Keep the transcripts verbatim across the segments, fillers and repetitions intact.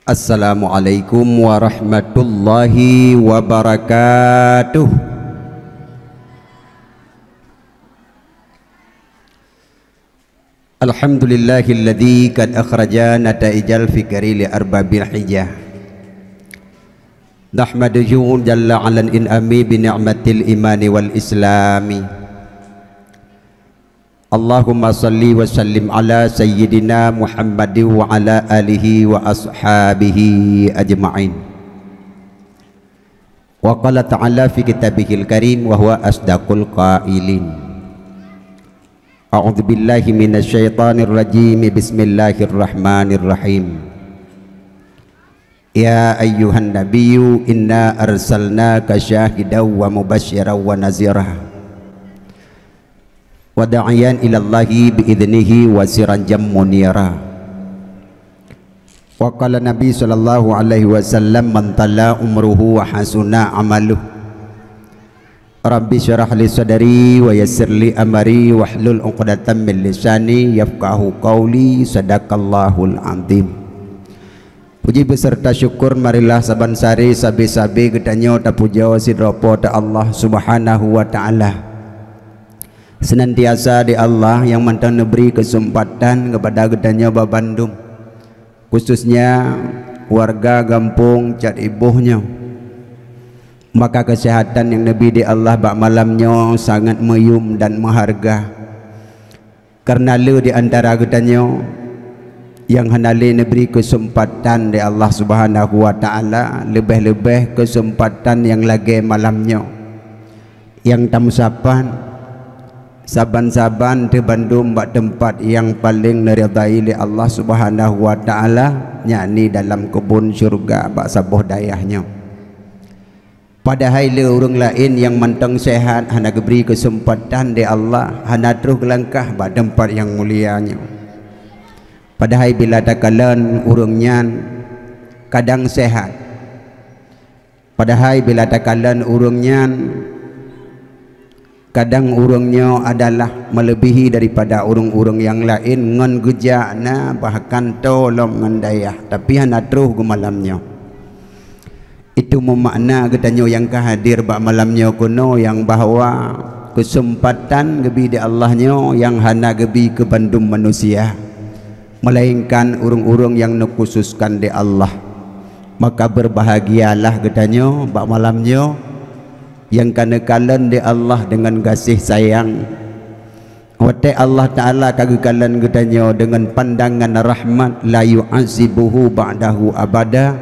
Assalamualaikum warahmatullahi wabarakatuh. Alhamdulillahilladzi qad akhraja nataijal fikri li arbabil hijah. Nahmaduhu jalla 'alan in'ami bi ni'matil imani wal islami. Allahumma shalli wa sallim ala sayyidina Muhammadin wa ala alihi wa ashabihi ajma'in. Wa qala ta'ala fi kitabihil karim wa huwa asdaqul qailin. A'udzu billahi minasy syaithanir rajim. Bismillahirrahmanirrahim. Ya ayyuhan nabiyyu inna arsalnaka syahidan wa mubasysyiran wa nazira wa da'iyan ilallahi bi idznihi wa sirajan munira. Wa qala Nabi sallallahu alaihi wasallam, "Man tala umruhu wa hasuna amaluh." Rabbi syrah li sadri wa yassir li amri wahlul 'uqdatam min lisani yafqahu qauli. Sadaqallahul azim. Puji beserta syukur marilah saban sari sabe-sabe geutanyoe tapujoe sidroe Po teu Allah Subhanahu wa Ta'ala. Senantiasa di Allah nyang mantong neubri keuseumpatan keupada geutanyoe babandum, khususnya warga gampông Cat Iboh nyoe. Maka keuseuhatan nyang neubi di Allah bak malam nyoe sangat meuyum dan meuharga. Kareuna le di antara geutanyoe nyang hana lé neubri keuseumpatan di Allah Subhanahu wa Ta'ala, leubeh-leubeh keuseumpatan nyang lagée malam nyoe. Nyang tameusapat saban-saban teuh bandum bak teumpat nyang paleng neuridai lé Allah Subhanahu wa Ta'ala, yakni dalam keubon syeuruga bak saboh dayah nyoe. Padahai le ureuëng laén nyang mantong seuhat hana geubri keuseumpatan lé Allah, hana troh geulangkah bak teumpat nyang mulia nyoe. Padahai bila takalon ureuëng nyan kadang seuhat, padahai bila takalon ureuëng nyan kadang ureuëng nyoe adalah meuleubihi daripada ureuëng-ureuëng nyang laén ngon geujak na bahkan toe lom ngon dayah, tapi hana troh geumalam nyoe. Itu meumakna geutanyoe nyang ka hadir bak malam nyoe keunoe nyang bahwa keuseumpatan geubi di Allah nyoe nyang hana geubi keu bandum manusia, melainkan ureuëng-ureuëng nyang neukhususkan di Allah. Maka beurbahagialah geutanyoe bak malam nyoe nyang ka neukalon di Allah deungon gaséh sayang. Watée Allah Ta'ala ka geukalon geutanyoe deungon pandangan rahmat, la yu'adzibuhu ba'dahu abada,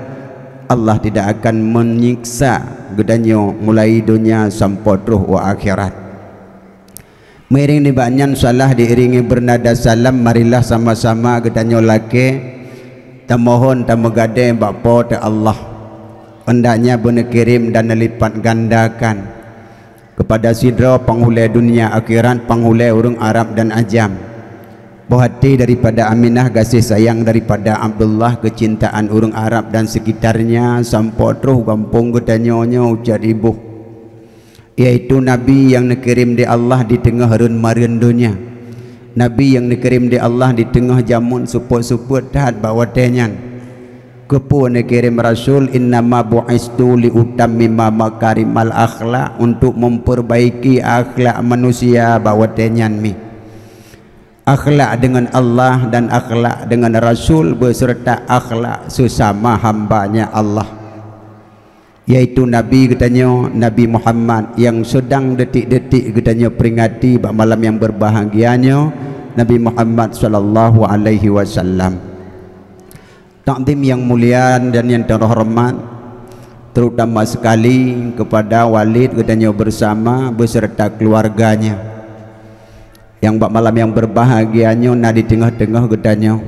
Allah tidak akan menyiksa geutanyoe mulai donya sampoe troh u akhirat. Meuiréng nibak nyan, salah diiréngi beunada salam, marilah sama-sama geutanyoe lakée tamohon tameugadée bak Po teu Allah, hendaknya beuneukirém dan neulipat gandakan keupada sidroe panghulée dunia akhirat, panghulée ureuëng Arab dan ajam. Boh até daripada Aminah, gaséh sayang daripada Abdullah, keucintaan ureuëng Arab dan seukitarnya, sampoe troh gampông geutanyoe nyoe u Cat Iboh, yaitu Nabi nyang neukirém di Allah di teungoh reuen-mareuen donya. Nabi nyang neukirém di Allah di teungoh jameun seupôt-seupôt that bak watée nyan. Keupeue neukirém rasul, "Innama bu'istu liutammima makarimal akhlak," untuk memperbaiki akhlak manusia bak watée nyan mi. Akhlak deungon Allah dan akhlak deungon rasul beserta akhlak sesama hamba-Nya Allah, yaitu Nabi geutanyoe, Nabi Muhammad, nyang seudang detik-detik geutanyoe peringati bak malam nyang beurbahagia nyoe, Nabi Muhammad sallallahu alaihi wasallam. Takdim nyang mulia dan nyang teuhoreumat, terutama sekali kepada walid geutanyoe bersama beserta keluarganya, nyang bak malam nyang beurbahagia nyoe na di teungoh-teungoh geutanyoe.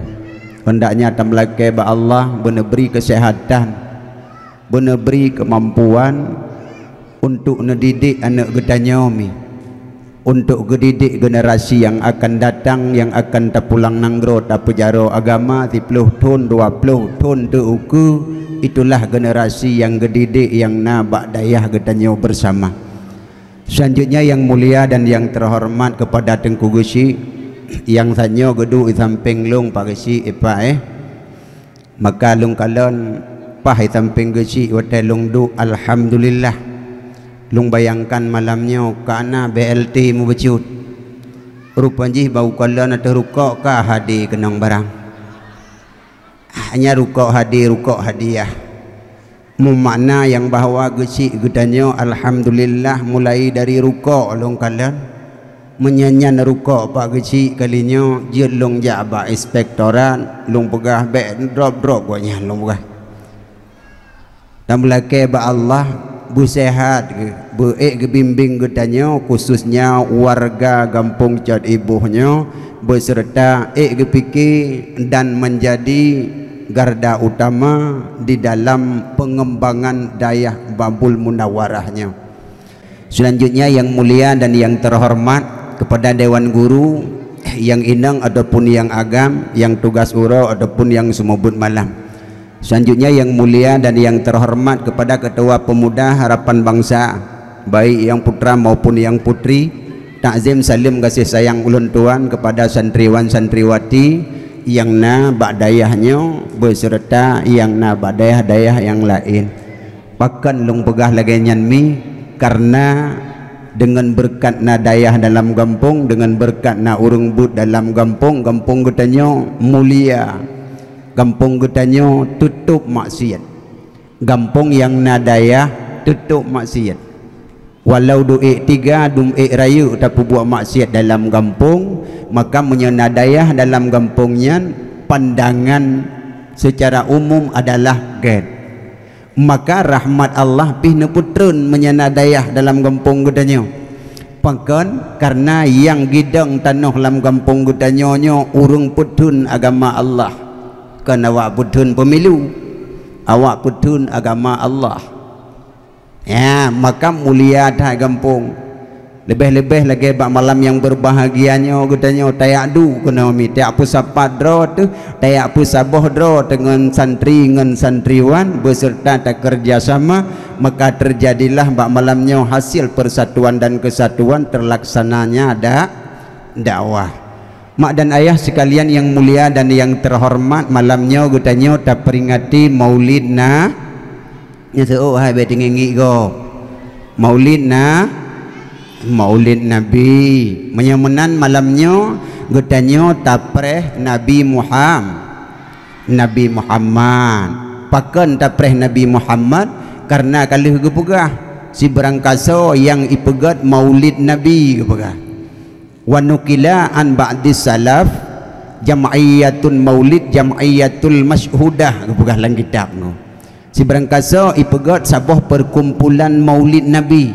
Hendaknya tameulakée bak Allah beuneubri keuseuhatan, beuneubri keumampuan untuk neudidik aneuëk geutanyoe mi, untuk geudidik generasi nyang akan datang, nyang akan tapulang nanggroe tapeujaroe agama siploh thon, dua ploh thon teu ukeue. Itulah generasi nyang geudidik nyang na bak dayah geutanyoe bersama. Selanjutnya, yang mulia dan yang terhormat kepada Teungku Geuchik, nyang tanyoe geuduek di sampéng lôn Pak Geuchik, Pak, eh. Maka lôn kalon paih sampéng geuchik watée lôn duek, alhamdulillah. Lôn bayangkan malam nyoe ka na B L T meubacut. Rupa jih bak ukalon ateueh rukok ka hadé keunong barang. Hanya rukok hadé, rukok hadiah. Meumakna nyang bahwa geuchik geutanyoe, alhamdulillah, mulai dari rukok lôn kalon. Meunyoe nyan rukok bak geuchik kali nyoe, jeuet lôn jak bak inspektorat, lôn peugah bék drop-drop gobnyan lôn peugah. Dan meulakée bak Allah, beuseuhat geuh, beu-ék geubimbéng geutanyoe, khususnya warga gampông Cot Iboh nyoe, beuseureuta ék geupike dan menjadi garda utama di dalam pengembangan dayah Babul Munawarah nyoe. Selanjutnya, yang mulia dan yang terhormat kepada dewan guru, yang inong ataupun yang agam, yang tugas uroe ataupun yang seumeubeuet malam. Selanjutnya, yang mulia dan yang terhormat kepada Ketua Pemuda Harapan Bangsa, baik yang putra maupun yang putri, takzim saleuem gaséh sayang ulôn tuan kepada santriwan santriwati nyang na bak dayah nyoe beserta nyang na bak dayah-dayah nyang laén. Pakon lôn peugah lagée nyan mi? Karena deungon beureukat na dayah dalam gampông, deungon beureukat na ureuëng buet dalam gampông, gampông geutanyoe mulia. Gampông geutanyoe teutôb maksiat. Gampông nyang na dayah teutôb maksiat. Walau duek tiga, duek rayeuk tapeubuet maksiat dalam gampông, maka meunyoe na dayah dalam gampông nyan, pandangan secara umum adalah gét. Maka rahmat Allah pih neupeutrön meunyoe na dayah dalam gampông geutanyoe. Pakon? Karena nyang gidong tanoh lam gampông geutanyoe nyoe ureuëng peutheun agama Allah. Kon awak peutheun pemilu, awak peutheun agama Allah. Ya, maka mulia that gampông. Leubeh-leubeh lagée bak malam nyang beurbahagia nyoe geutanyoe tajak duek keunoe mi, tajak peusapat droe teuh, tajak peusaboh droe teuh ngon santri ngon santriwan beserta takeureuja sama, maka teujadilah bak malam nyoe hasil persatuan dan kesatuan terlaksananya da-, dakwah. Mak dan ayah sekalian yang mulia dan yang terhormat, malam nyoe geutanyoe taperingati Maulid Na-, Nyan seuôt hai bék teungiek-ngiek gob. Maulid na, Maulid Nabi. Meunyoe meunan malam nyoe geutanyoe tapreh Nabi Muham-, Nabi Muhammad. Pakon tapreh Nabi Muhammad? Karena ka lheueh geupeugah, sibarangkasoe nyang ipeugét Maulid Nabi geupeugah. Wa nukila an ba'dis salaf jam'iyatun maulid jam'iyatul masyhudah geupeugah lam kitab nyoe. Sibarangkasoe ipeugét saboh perkumpulan Maulid Nabi.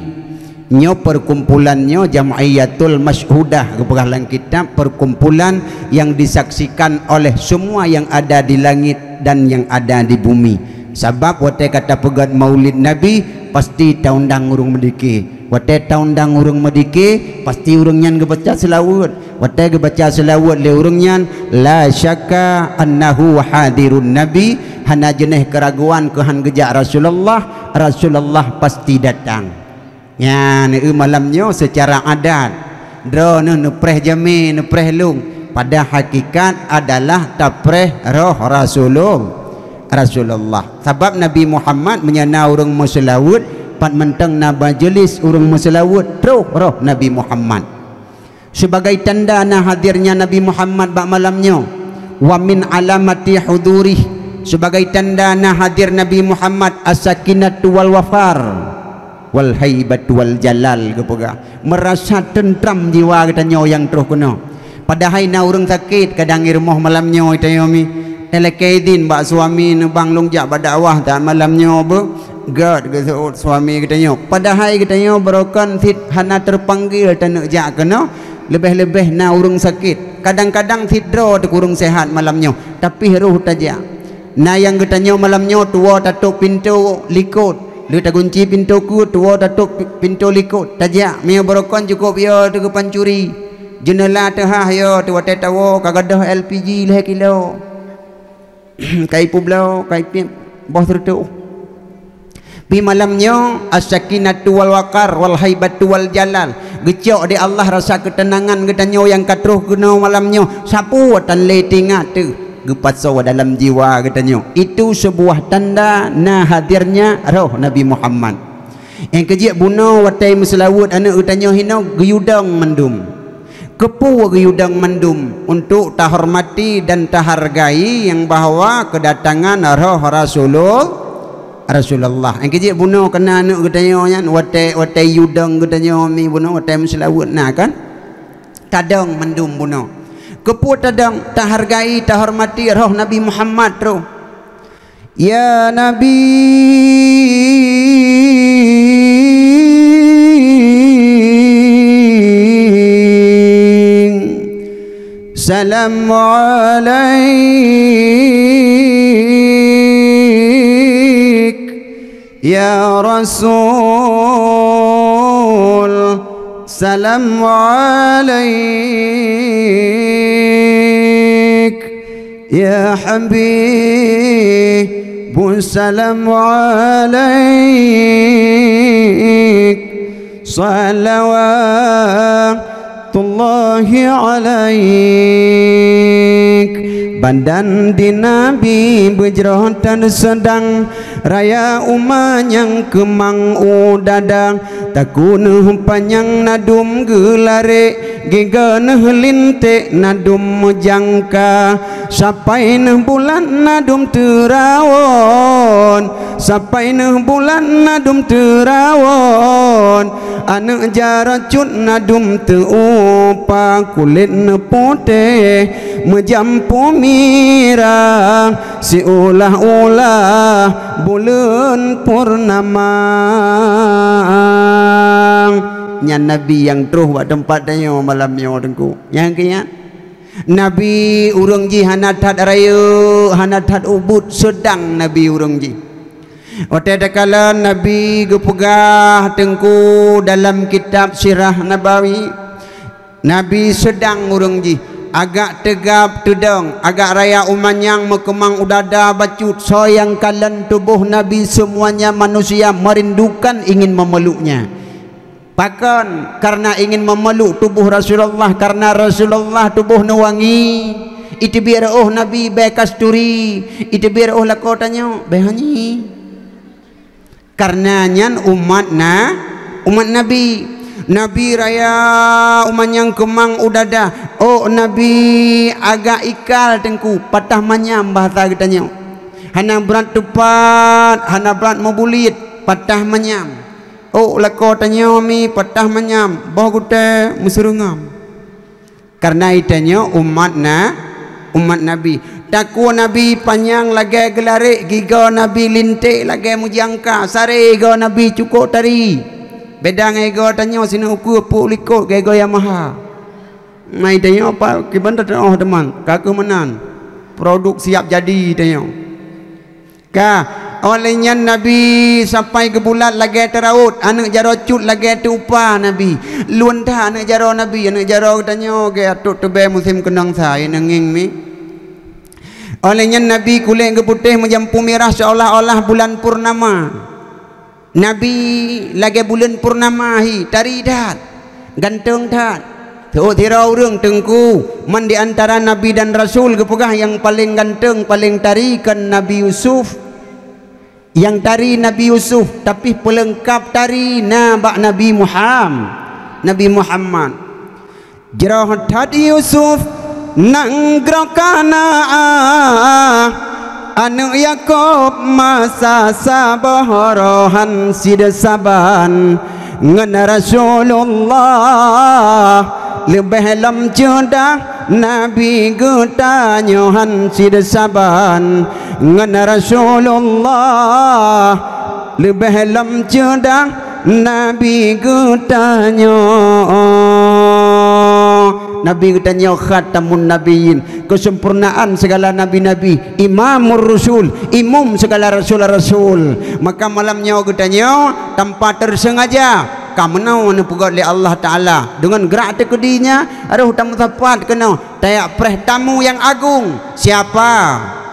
Nyoe perkumpulan nyoe jam'iyatul masyhudah geupeugah lam kitab, perkumpulan yang disaksikan oleh semua yang ada di langit dan yang ada di bumi. Sabab watée ka tapeugét Maulid Nabi, pasti taundang ureuëng meudike. Watée taundang ureuëng meudike, pasti ureuëng nyan geubaca seulaweuet. Watée geubaca seulaweuet lé ureuëng nyan, la syakka annahu hadirun nabi, hana jeuneh keuraguan keu han geujak Rasulullah, Rasulullah pasti datang. Nyan, eu, malam nyoe seucara adat, droeneuh neupreh jamé, neupreh lông, pada hakikat adalah tapreh roh Rasulul-, Rasulullah. Sabab Nabi Muhammad meunyoe na ureuëng meuseulaweuet, pat mantong na majelis ureuëng meuseulaweuet, troh roh Nabi Muhammad. Sebagai tanda na hadirnya Nabi Muhammad bak malam nyoe, wa min alamati hudurih, sebagai tanda na hadir Nabi Muhammad, as-sakinatu wal wafar, wal haibatu wal jalal geupeugah. Meurasa teuntram jiwa geutanyoe nyang troh keunoe. Padahai na ureuëng sakét kadang i rumoh malam nyoe tanyoe mi. Talakée idhin bak suami neubang lông jak bak dakwah that malam nyoe beu. Gét geuseuôt suami geutanyoe. Padahai geutanyoe barokon cit hana teupanggil taneuk jak keunoe. Leubeh-leubeh na ureuëng sakét. Kadang-kadang cit droe teuh ureuëng seuhat malam nyoe, tapi roh tajak. Na nyang geutanyoe malam nyoe tuwoe tatôb pintoe likot. Lheueh tagunci pintoe keue, tuwoe tatôb pi-, pintoe likot. Tajak, meunyoe barokon cukôp yo teuh geupancuri. Jeuneula teuhah yo teuh watée tawoe ka gadôh L P G lhée kilo. Ka ipeubloe, ka ipiep boh sireutoh. Pi malam nyoe, as-sakinatu wal waqar wal haibatu wal jalal. Geucok di Allah rasa keuteunangan geutanyoe nyang ka troh keunoe malam nyoe. Sapeue tan lé teuingat teuh. geupasoe dalam jiwa geutanyoe. Itu sebuah tanda na hadirnya roh Nabi Muhammad. Nyang keujeuet bunoe watée meuseulaweuet aneuëk geutanyoe hinoe geuyue dong mandum. Keupeue geuyue dong mandum? Untuk tahormati dan tahargai nyang bahwa keudatangan roh Rasulul-, Rasulullah. Nyang keujeuet bunoe keu na aneuëk geutanyoe nyan, watée, watée yue dong geutanyoe mi bunoe, watée meuseulaweuet na kan? Tadong mandum bunoe. Keupeue tadong? Tahargai, tahormati roh Nabi Muhammad troh. Ya Nabi, salam alaik. Ya Rasul, salam alaik. Ya Habib, salam alaik. Salawatullahi alaik. Badan di Nabi beujroh tan seudang, raya uma nyang keumang u dada. Takue neuh panyang nadum geularek, giga neuh linték nadum meujangka. Sapai neuh bulat nadum teurawon, sapai neuh bulat nadum teurawon. Aneuëk jaroe cut nadum teu-upa, kulét neuh putéh meujampu mirah, siulah-ulah buleuen purnama. Nyan Nabi nyang troh bak teumpat tanyoe malam nyoe, Teungku. Nyang keu nyan? Nabi ureuëng jih hana that rayeuk, hana that ubit, seudang Nabi ureuëng jih. Watée takalon Nabi geupeugah, Teungku, dalam kitab Sirah Nabawi, Nabi seudang ureuëng jih, agak teugab teudong, agak raya uma nyang meukeumang u dada bacut, soe nyang kalon tuboh Nabi semuanya manusia merindukan ingin memeluknya. Pakon? Karena ingin memeluk tuboh Rasulullah, karena Rasulullah tuboh neuh wangi. Iteubiet reuôh Nabi bèe kasturi, iteubiet reuôh lakoe tanyoe bèe hanyi. Karena nyan umat na, umat Nabi. Nabi raya uma nyang keumang u dada. Ôk Nabi agak ikal, Teungku, patah manyam bahasa geutanyoe. Hana brat tupat, hana brat meubuliet, patah manyam. Ôk lakoe tanyoe mi patah manyam, boh gutèe meuseurungam. Karena geutanyoe umat na, umat Nabi. Takue Nabi panyang lagèe geularek, giga Nabi linték lagèe meujangka, saré giga Nabi cukôp tari. Beda ngon giga tanyoe sineuk ukeue peuet likot giga Yamaha. Mai tanyoe apa kiban teuôh teuma, ka keuh meunan. Produk siap jadi tanyoe. Ka, óh lheueh nyan Nabi sapai geubulat lagèe teuraôt, aneuëk jaroe cut lagèe teu-upa Nabi. Lôn that aneuëk jaroe Nabi, aneuëk jaroe geutanyoe geuh atôt teubèe musém keunong sa, ié neungieng mi. Óh lheueh nyan Nabi kulét geuputéh meujampu mirah seolah-olah bulan purnama. Nabi lagèe buleuen purnama hi, tari that, ganteng that. Teuôt sidroe ureuëng Teungku, man di antara nabi dan rasul geupeugah nyang paleng ganteng, paleng tari kon Nabi Yusuf. Nyang tari Nabi Yusuf, tapi peuleungkap tari na bak Nabi Muham-, Nabi Muhammad. Jroh that Yusuf nanggroe Kanaan, aneuëk Yakub masa saboh roh han sideusaban ngon Rasulullah. Leubeh lom ceudah Nabi geutanyoe han sideusaban ngon Rasulullah. Leubeh lom ceudah Nabi geutanyoe. Nabi geutanyoe khatamun nabiyyin, kesempurnaan segala nabi-nabi, imamur rusul, imum segala rasul-rasul. Maka malam nyoe geutanyoe tanpa tersengaja ka meunoe neupeugét lé Allah Taala deungon grak teukeudi nyan, roh tameusapat keunoe tajak preh tamu nyang agong. Siapa?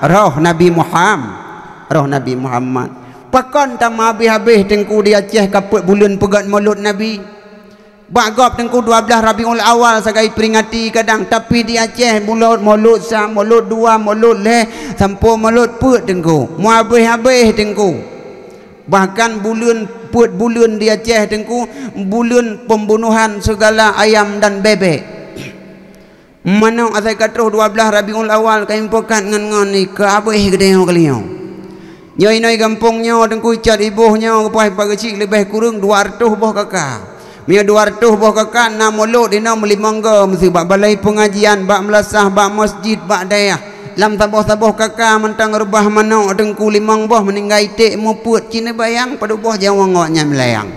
Roh Nabi Muham-, roh Nabi Muhammad. Pakon tameuhabéh-habéh Teungku di Aceh ka peuet buleuen peugét Maulud Nabi? Bak gob Teungku dua blaih Rabiul Awal sagai peringati kadang, tapi di Aceh mulod, mulod sa, mulod dua, mulod lhèe, sampoe mulod peuet Teungku. Meuhabéh-habéh Teungku. Bahkan buleuen, peuet buleuen di Aceh Teungku, buleuen pembunuhan segala ayam dan bebek. Manok asai ka troh dua blaih Rabiul Awal ka impokat ngon-ngon ni ka abéh geutanyoe kali nyoe. Nyoe inoi gampông nyoe Teungku, icot iboh nyoe geupaih pageucik leubeh kureueng dua reutôh boh kaka. Meunyoe dua reutôh boh kaka na mulod inoe meulimong go meuseue bak balai peungajian, bak meulasah, bak masjid, bak dayah. Lam saboh-saboh kaka mantong reubah manok Teungku limong boh, meuninggai iték mupeuet, ci neubayang padub boh jaweueng awaknyan meulayang.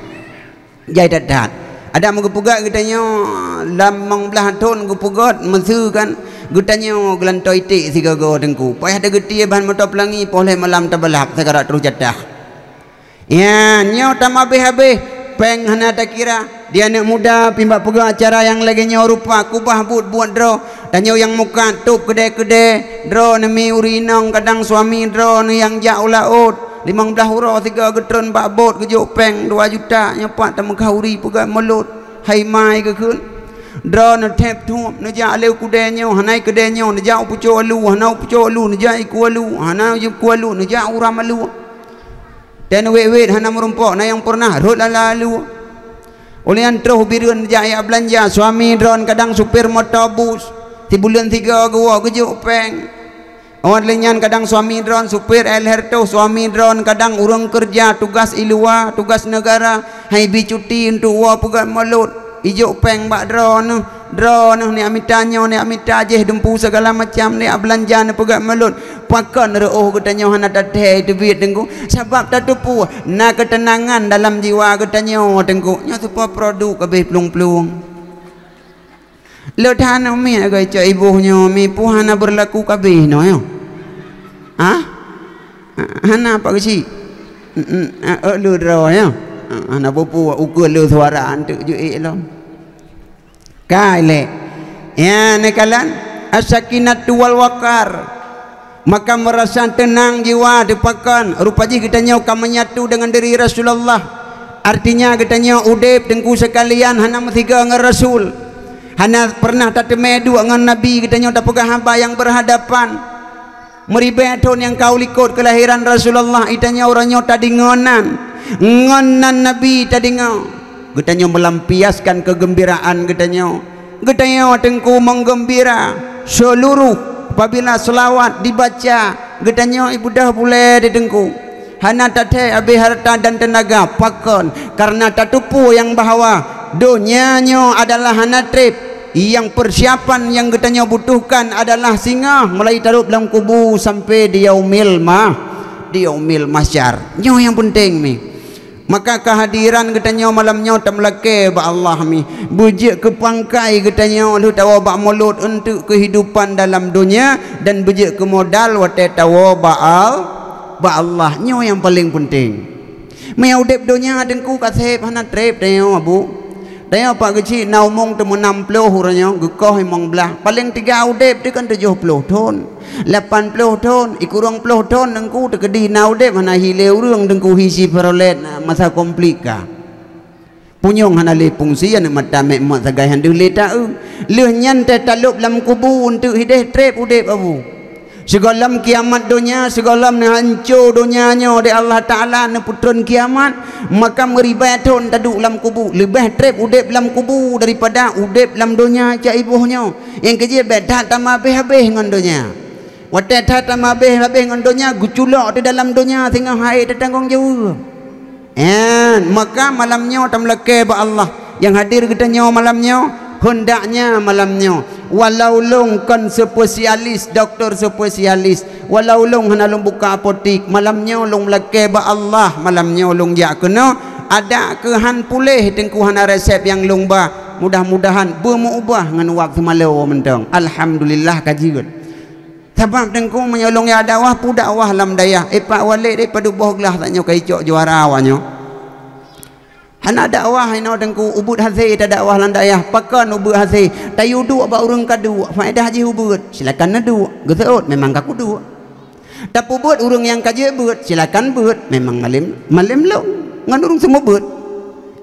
Jai that-that. Adak meugeupeugöt geutanyoe lam limong blaih thon geupeugöt meuseue kan, geutanyoe geulantoe iték sigoe-goe Teungku. Payah tageutie bahan moto peulangi poh lhèe malam tabalap seugarak troh jatah. Ya, nyoe tameuhabéh-habéh, péng hana takira. Di aneuk muda pih bak peugah acara nyang lagèe nyoe rupa, kubah buet buet droe. Tanyoe nyang mukat tôb keudè-keudè, droeneuh mi ureueng inong, kadang suami droeneuh nyang jak u laôt. Limong blaih uroe sigoe geutreun bak bot geujok péng dua juta, nyoe pat tameukhauri peugah mulod, hai mai geukheun. Droeneuh thèb thueb neujak lé u keudè nyoe, hana i keudè nyoe, neujak u Pucôk Alu, hana u Pucôk Alu, neujak i Kuala Alu, hana i Kuala Alu, neujak u Ram Alu. Dan wét-wét hana meurumpok, na nyang peureunah rhot lala Alu. Ulèh nyan troh u Bireuen jak jak beulanja, suami droeneuh kadang supir moto bus, sibuleuen sigoe geuwoe geujok péng. Óh lheueh nyan kadang suami droeneuh supir L R toh, suami droeneuh kadang ureueng keureuja tugas i luwa, tugas neugara, han ibi cuti untuk woe peugöt mulod, ijok péng bak droeneuh. Droeneuh neujak mita nyoe, neujak mita jéh dumpu segala macam, neujak beulanja neupeugöt mulod. Pakon reuôh geutanyoe hana tathèe teubiet Teungku? Sabab tateupeue na keuteunangan dalam jiwa geutanyoe Teungku. Nyoe seupôt produk kabéh plueng-plueng. Leuet hana miet agak cok iboh nyoe, mi peue hana beurlaku kabéh nyoe, nyoe. Hah? Hana Pak Geuchik? Leuet droe, nyoe. Hana peue-peue, ukeue lé suara anteuk jeuet lom. Ka ilèe. Ya, neukalon, as-sakinatu wal waqar. Maka meurasa teunang jiwa teupakon, rupa jih geutanyoe ka menyatu deungon diri Rasulullah. Artinya geutanyoe udép Teungku sekalian hana meusigoe ngon Rasul. Hana pernah tateumé duek ngon Nabi, geutanyoe tapeugah haba nyang beurhadapan. Meuribèe thon nyang ka u likôt keulahiran Rasulullah, geutanyoe uroe nyoe tadeungoe nan. Ngon nan Nabi tadeungoe. Geutanyoe meulampiaskan keugeumbiraan geutanyoe. Geutanyoe Teungku meugeumbira, seuluruh apabila seulawat dibaca, geutanyoe ibeudôh bulèe di Teungku. Hana tathèe abéh hareuta dan teunaga, pakon? Kareuna tateupeue nyang bahwa donya nyoe adalah hana trép. Nyang peusiapan nyang geutanyoe butuhkan adalah singoh mulai tarôb lam kubu sampai di yaumil mah, di yaumil mahsyar. Nyoe nyang peunteng mi. Maka keuhadiran geutanyoe malam nyoe tameulakèe bak Allah mi. Beujeuet keu pangkai geutanyoe lheueh tawoe bak mulod eunteuk keuhidupan dalam donya dan beujeuet keu modal watèe tawoe bak Al-, bak Allah. Nyoe nyang paleng peunteng. Meunyoe udép donya Teungku ka sép hana trép tanyoe, Abu. Tanyoe Pak Geuchik na umong teumeunam ploh uroe nyoe, geukoh limong blaih. Paleng teuga udép teuh kan tujoh ploh thon. Lapan ploh thon, ikurong ploh thon Teungku teukeudi na udép hana hilée ureueng Teungku hi Chevrolet na masa konflik ka. Punyueng hana lé fungsi aneuk mata mèk mot sagai han deuh lé taeu. Lheueh nyan teuh talôb lam kubu eunteuk hideh trép udép Abu. Sigohlom kiamat donya, sigohlom neuhanco donya nyoe di Allah Taala neupeutron kiamat, maka meuribèe thon taduek lam kubu. Leubeh trép udép lam kubu daripada udép lam donya cak iboh nyoe. Nyang keujeuet bèk that tameuhabéh-habéh ngon donya. Watèe that tameuhabéh-habéh ngon donya, geuculok di dalam donya singoh hai teutanggong jaweueb. Nyan, maka malam nyoe tameulakèe bak Allah nyang hadir geutanyoe malam nyoe, heundaknya malam nyoe. Walau lôn kon spesialis, doktor spesialis, walau lôn hana lôn buka apotik, malam nyoe lôn meulakèe bak Allah, malam nyoe lôn jak keunoe, adak keu han puléh Teungku hana resep nyang lôn ba. Mudah-mudahan beumeuubah ngon wab seumaloe mantong. Alhamdulillah ka jeuet. Sabab Teungku meunyoe lôn jak dakwah, peue dakwah lam dayah, eh, Pak Walek deh, padub boh glah tanyoe ka icok juara awaknyoe. Hana dakwah inoe Teungku, ubeuet hasé tadakwah lam dayah, pakon ubeuet hasé, tayue duek bak ureueng ka duek, faedah jih ubeuet, silakan neuduek, geuseuôt memang ka kuduek. Tapeubuet ureueng nyang ka jeuet beuet, silakan beuet, memang malém, malém lôn ngon ureueng seumeubeuet.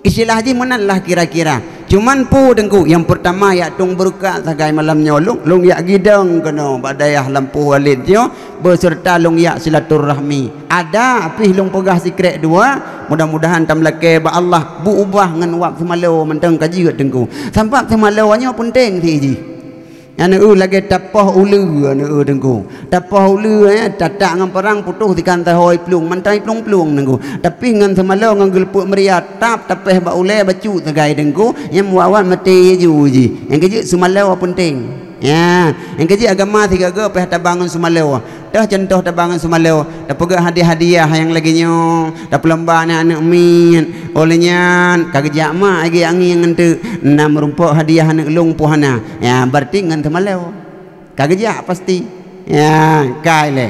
Istilah jih meunan lah kira-kira. Cuman peue Teungku, nyang peurtama yak tueng beureukat sagai malam nyoe lôn, lôn yak gidong keunoe bak dayah lampôh alet nyoe, beuseureuta lôn yak silaturahmi. Ada pih lôn peugah sikrék dua, mudah-mudahan tameulakée bak Allah, beuubah ngon wab seumaloe mantong ka jeuet Teungku. Sabab seumaloe nyoe peunteng sit jih. Nyan eu lagée tapoh uleue nyan eu Teungku. Tapoh uleue, eh, tatak ngon parang putôh sikan taho iplueng, mantong iplueng-plueng Teungku. Tapi ngon seumaloe ngon geuleupeuek meuria, tap tapéh bak ulée bacut sagai Teungku, nyang meuawat maté ju jih. Nyang keujeuet seumaloe peunteng. Ya, nyang keujeuet agama sigaga payah taba ngon seumaloe. Toh contoh taba ngon seumaloe, tapeugah hadiah-hadiah nyang lagée nyoe, tapeulomba aneuk-aneuk miet. Óh lheueh nyan ka geujak mak lagée angén ngon teuk, na meurumpok hadiah aneuk lôn peue hana. Ya, berarti ngon seumaloe. Ka geujak pasti. Ya, kai lé.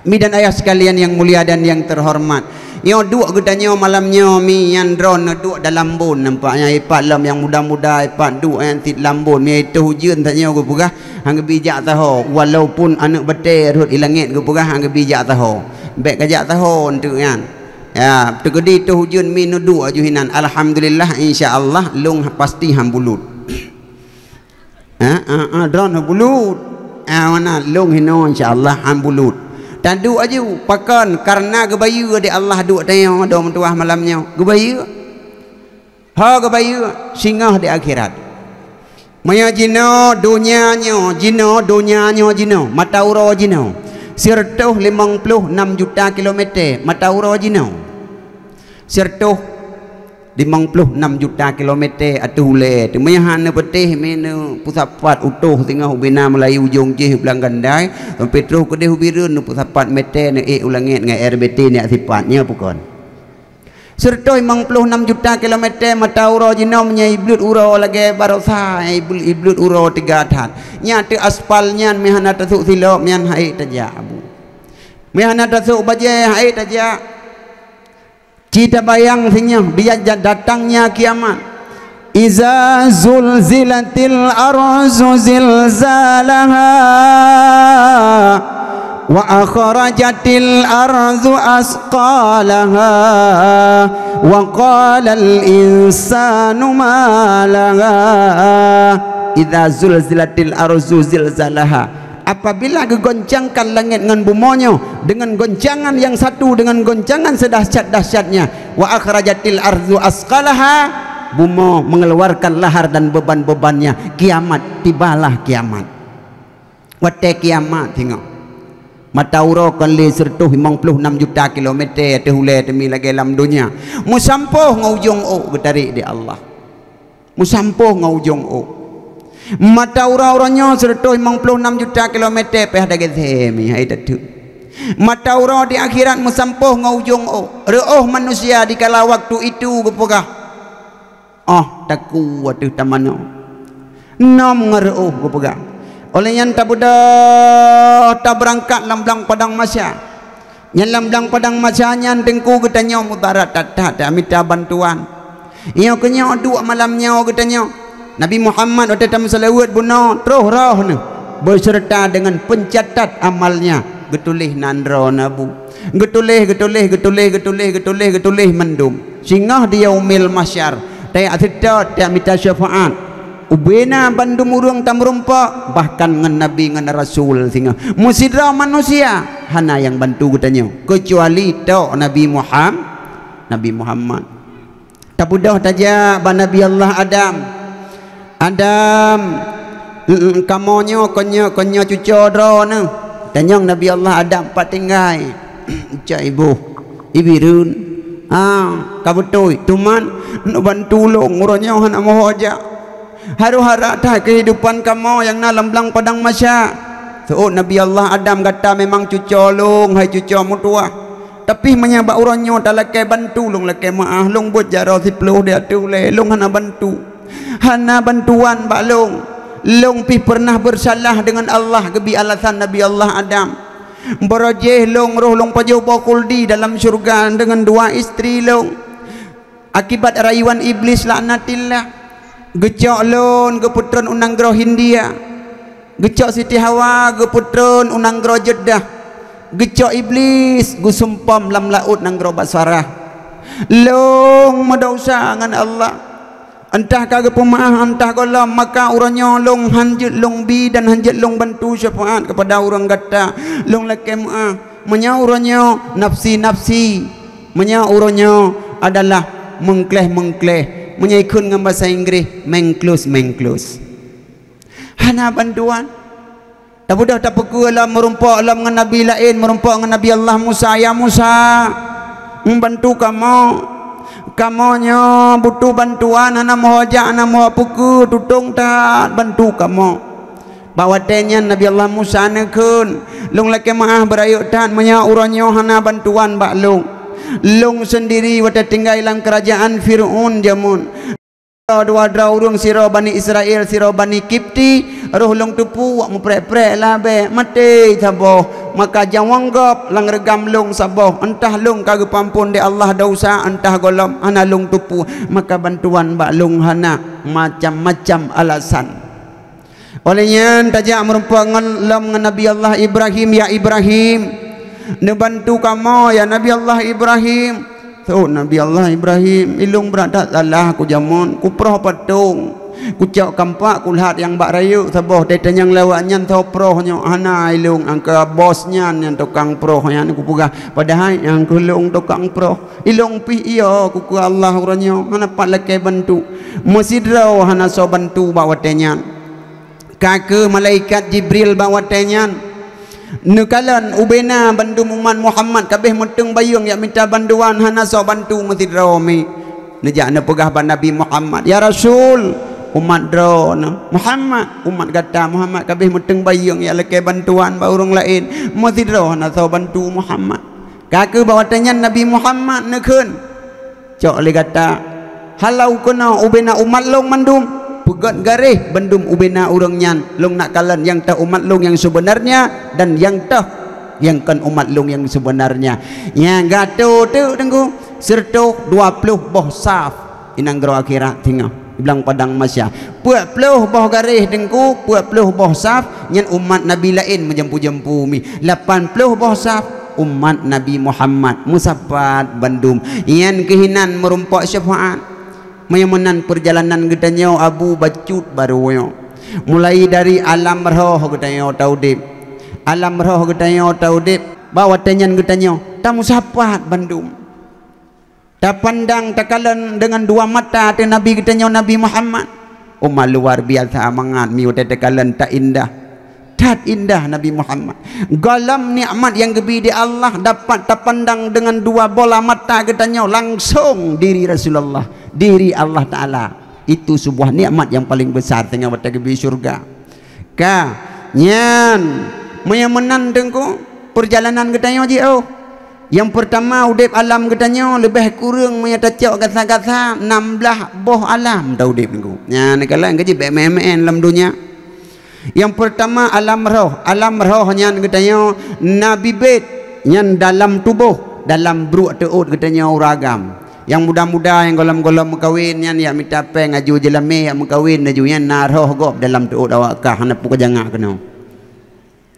Mi dan ayah sekalian yang mulia dan yang terhormat. Nyoe duek geutanyoe malam nyoe mi nyan droeneuh duek dalam bon nampak nyan ipat lom nyang muda-muda ipat duek nyan sit lam bon mi itu ujeuen tanyoe geupeugah. Han geubi jak saho, walaupun aneuk batée rhot i langét geupeugah han geubi jak saho. Bék ka jak saho eunteuk nyan. Ya, teukeudi toh ujeuen mi neuduek aju hinan. Alhamdulillah, insya Allah lôn pasti han bulut. Ha, ha, ha, droeneuh bulut. Ha, mana lôn hinoe insya Allah han bulut. Taduek aju, pakon? Karena geubayeue di Allah duek tanyoe dong meutuah malam nyoe. Geubayeue. Ho geubayeue singoh di akhirat. Meunyoe jinoe donya nyoe, jinoe donya nyoe jinoe, mata uroe jinoe, sireutôh limong ploh nam juta kilometer mata uroe jinoe. Sireutôh limong ploh nam juta kilometer ateueh ulée. Teuma nyan hana peutéh mi neupeusapat utoh singoh ubena Meulayu ujong jih u Blang Gandai, sampoe troh keudeh u Bireuen neupeusapat meter neuék u langét ngon R B T neujak sipat. Nyoe peue kon? Sireutôh limong ploh nam juta kilometer mata uroe jinoe meunyoe ibleuet uroe lagée baroesa, ibleuet, ibleuet uroe teuga that. Nyan ateueh aspal nyan meuhana tasôk silop nyan han ék tajak, Abu. Meuhana tasôk bajée han ék tajak. Ci tabayang sinyoh bijak datangnya kiamat. Iza zulzilatil arzu zilzalaha wa akhrajatil arzu asqalaha wa qalal insanu ma laha. Iza zulzilatil arzu zilzalaha. Apabila geugoncangkan langét ngon bumoe nyoe deungon goncangan nyang satu, deungon goncangan sedahsyat-dahsyatnya, wa akhrajatil ardu asqalaha, bumoe mengeluarkan lahar dan beban-bebannya, kiamat, tibalah kiamat. Watée kiamat singoh. Mata uroe kon lé sireutôh limong ploh nam juta kilometer ateueh ulée teumi lagée lam donya. Meusampôh ngon ujong ôk geutarek di Allah. Meusampôh ngon ujong ôk. Mata uroe-uroe nyoe sireutôh limong ploh nam juta kilometer pih dagée semi hai teuteuek. Mata uroe di akhirat meusampôh ngon ujong ôk. Reuôh manusia di kala waktu itu geupeugah, "Oh, takue ateueh tamanoe." Nom ngon reuôh geupeugah. Óh lheueh nyan tabeudôh tabeurangkat lam blang padang mahsyar. Nyan lam blang padang mahsyar nyan teungku geutanyoe mudarat that-that tamita bantuan. Nyoe keunyoe duek malam nyoe geutanyoe. Nabi Muhammad watée tameuseulaweuet bunoe troh roh neuh beuseureuta deungon peuncatat amalnya geutuléh nan droe na bu. Geutuléh, geutuléh, geutuléh, geutuléh, geutuléh, geutuléh mandum. Singoh di yaumil mahsyar, tajak seutôt, tajak mita syafaat. Ubena bandum ureuëng tameurumpok, bahkan ngon nabi ngon rasul singoh. Meusidroe manusia hana nyang bantu geutanyoe, keucuali tok Nabi Muham-, Nabi Muhammad. Tabeudôh tajak bak Nabi Allah Adam. Adam, kamoe nyoe kon nyoe, kon nyoe cucoe droeneuh. Tanyong Nabi Allah Adam pat tinggai. Cok iboh, i Bireuen. Ha, ka beutôi. Teuma neubantu lôn, uroe nyoe hana moho jak. Harôh harap that keuhidupan kamoe nyang na lam blang padang mahsyar. Seuôt Nabi Allah Adam, gata memang cucoe lôn, hai cucoe meutuwah. Tapi meunyoe bak uroe nyoe talakée bantu, lôn lakée meuáh, lôn buet jaroe siploh di ateueh ulée, lôn hana bantu. Hana bantuan bak lôn. Lôn pih peureunah beusalah deungon Allah, geubi alasan Nabi Allah Adam. Barô jéh lôn roh lôn pajoh boh khuldi dalam syeuruga deungon dua istri lôn. Akibat rayuan Iblis laknatillah, geucok lôn geupeutron u nanggroe Hindia. Geucok Siti Hawa geupeutron u nanggroe Jeddah. Geucok Iblis geusumpom lam laôt nanggroe Basarah. Lôn meudesya ngon Allah. Entah ka geupeumaáh, entah gohlom, maka uroe nyoe lôn hanjeuet lôn bi dan hanjeuet lôn bantu syafaat keupada ureuëng gata. Lôn lakée meuáh. Meunyoe uroe nyoe nafsi-nafsi, meunyoe uroe nyoe adalah meungkléh-meungkléh, meunyoe ikheun ngon basa Inggréh, mengklus-mengklus. Hana bantuan. Tabeudôh tapeukeue lom meurumpok lom ngon nabi laén, meurumpok ngon Nabi Allah Musa, "Ya Musa, meubantu kamoe. Kamoe nyoe butuh bantuan, hana meuho jak, hana meuho peukeue, tutong that, bantu kamoe." Bak watée nyan Nabi Allah Musa neukheun, "Lôn lakée meuáh beurayeuk that meunyoe uroe nyoe hana bantuan bak lôn. Lôn seundiri watée tinggai lam keurajaan Fir'aun jameun." Dua droe ureuëng, sidroe Bani Israel, sidroe Bani Kipti, roh lôn teupeu wak meuprek-prek labée, maté saboh. Maka jaweueng gob lam reugam lôn saboh, entah lôn ka geupeuamphon lé Allah desya, entah gohlom hana lôn teupeu, maka bantuan bak lôn hana, macam-macam alasan. Óh lheueh nyan tajak meurumpok ngon lom ngon Nabi Allah Ibrahim, "Ya Ibrahim, neubantu kamoe, ya Nabi Allah Ibrahim." Seuôt Nabi Allah Ibrahim, "Ilôn brat that salah kujameun, kuproh patong, kucok kampak kulhat nyang bak rayeuk saboh, teuh tanyong lawak nyan soe proh nyoe, hana ilôn, angka bos nyan nyang tukang proh nyan kupeugah, padahai nyang keu lôn tukang proh. Ilôn pih iyo kukeue Allah uroe nyoe, hana pat lakée bantu." Meusidroe hana soe bantu bak watée nyan. Ka keuh malaikat Jibril bak watée nyan neukalon ubena bandum umat Muhammad ka abéh meuteung bayeueng jak mita bantuan, hana soe bantu meusidroe mi. Neujak neupeugah bak Nabi Muhammad, "Ya Rasul, umat droeneuh Muhammad, umat gata Muhammad ka abéh meuteung bayeueng jak lakée bantuan bak ureuëng laén, meusidroe hana soe bantu Muhammad." Ka keuh bak watée nyan Nabi Muhammad neukheun, "Cok lé gata, halau keunoe ubena umat lôn mandum, peugét garéh bandum ubena ureuëng nyan, lôn nak kalon nyang toh umat lôn nyang seubeunarnya dan nyang toh nyang kon umat lôn nyang seubeunarnya." Nyang gata teuk Teungku, sireutoh dua ploh boh saf. Inong nanggroe akhirat singoh, di blang padang mahsyar. Peuet ploh boh garéh Teungku, peuet ploh boh saf, nyan umat nabi laén meujampu-jampu mi. Lapan ploh boh saf, umat Nabi Muhammad meusapat bandum. Nyan keuh inan meurumpok syafaat. Meunyoe meunan peurjalanan geutanyoe Abu bacut barô nyoe. Mulai dari alam roh geutanyoe taudeb. Alam roh geutanyoe taudeb, bak watée nyan geutanyoe tameusapat bandum. Tapandang takalon deungon dua mata teuh Nabi geutanyoe Nabi Muhammad. Uma luar biasa mangat mi watée takalon, that indah. That indah Nabi Muhammad. Gohlom nikmat nyang geubi di Allah dapat tapandang deungon dua bola mata geutanyoe langsong diri Rasulullah, diri Allah Taala. Itu sebuah nikmat yang paling besar teungoh watée geubi syurga. Ka, nyan, meunyoe meunan Teungku, peurjalanan geutanyoe jiôh. Nyang peurtama, udeb alam geutanyoe leubeh kureueng meunyoe tacok gasa-gasa nam blaih boh alam taudeb Teungku. Nyan, neukalon keuh jih bék meu'én-meu'én lam donya. Nyang peurtama alam roh. Alam roh nyan geutanyoe na bibet nyan dalam tuboh, dalam bruek teuôt geutanyoe ureuëng agam. Nyang muda-muda nyang gohlom-gohlom meukawen nyan jak mita péng aju jeulamé jak meukawen aju, nyan na roh gob dalam teuôt awak kah, hana peue kajangak keunoe.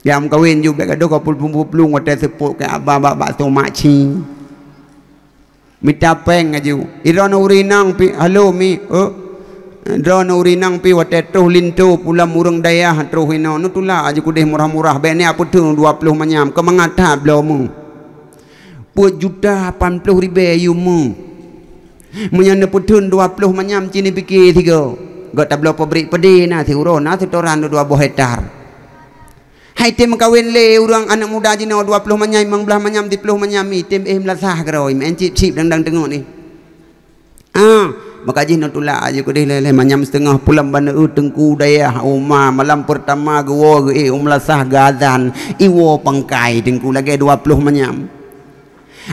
Jak meukawen ju bék gadôh ka pul-, pul-, pul-, plueng watée seupôt keu aba bak bakso makci. Mita péng aju. Droeneuh ureuëng inong pih, halo mi, eu. Droeneuh ureuëng inong pih watée troh linto pulam ureuëng dayah troh inoe, neutulak aju keudeh murah-murah, bék neujak peutheun dua ploh manyam, keu mangat that bloe meuh. Peuet juta lapan ploh ribée yum meuh. Meunyoe neupeutheun dua ploh manyam ci neupike sigoe. Göt tabloe pabrik peudeh na siuroe, na seutoran dua boh hektar. Hai tem meukawen lé ureuëng aneuëk muda jinoe dua ploh manyam, limong blaih manyam, siploh manyam, mi tem éh meulasah keudroe, meu'én cip-cip dang-dang teungoh ni. Ah, maka jih neutulak aju keudeh lhée-lhée manyam siteungoh pulam baneue Teungku dayah uma malam peurtama geuwoe geuéh u meulasah geuazan, iwoe pangkai Teungku lagée dua ploh manyam.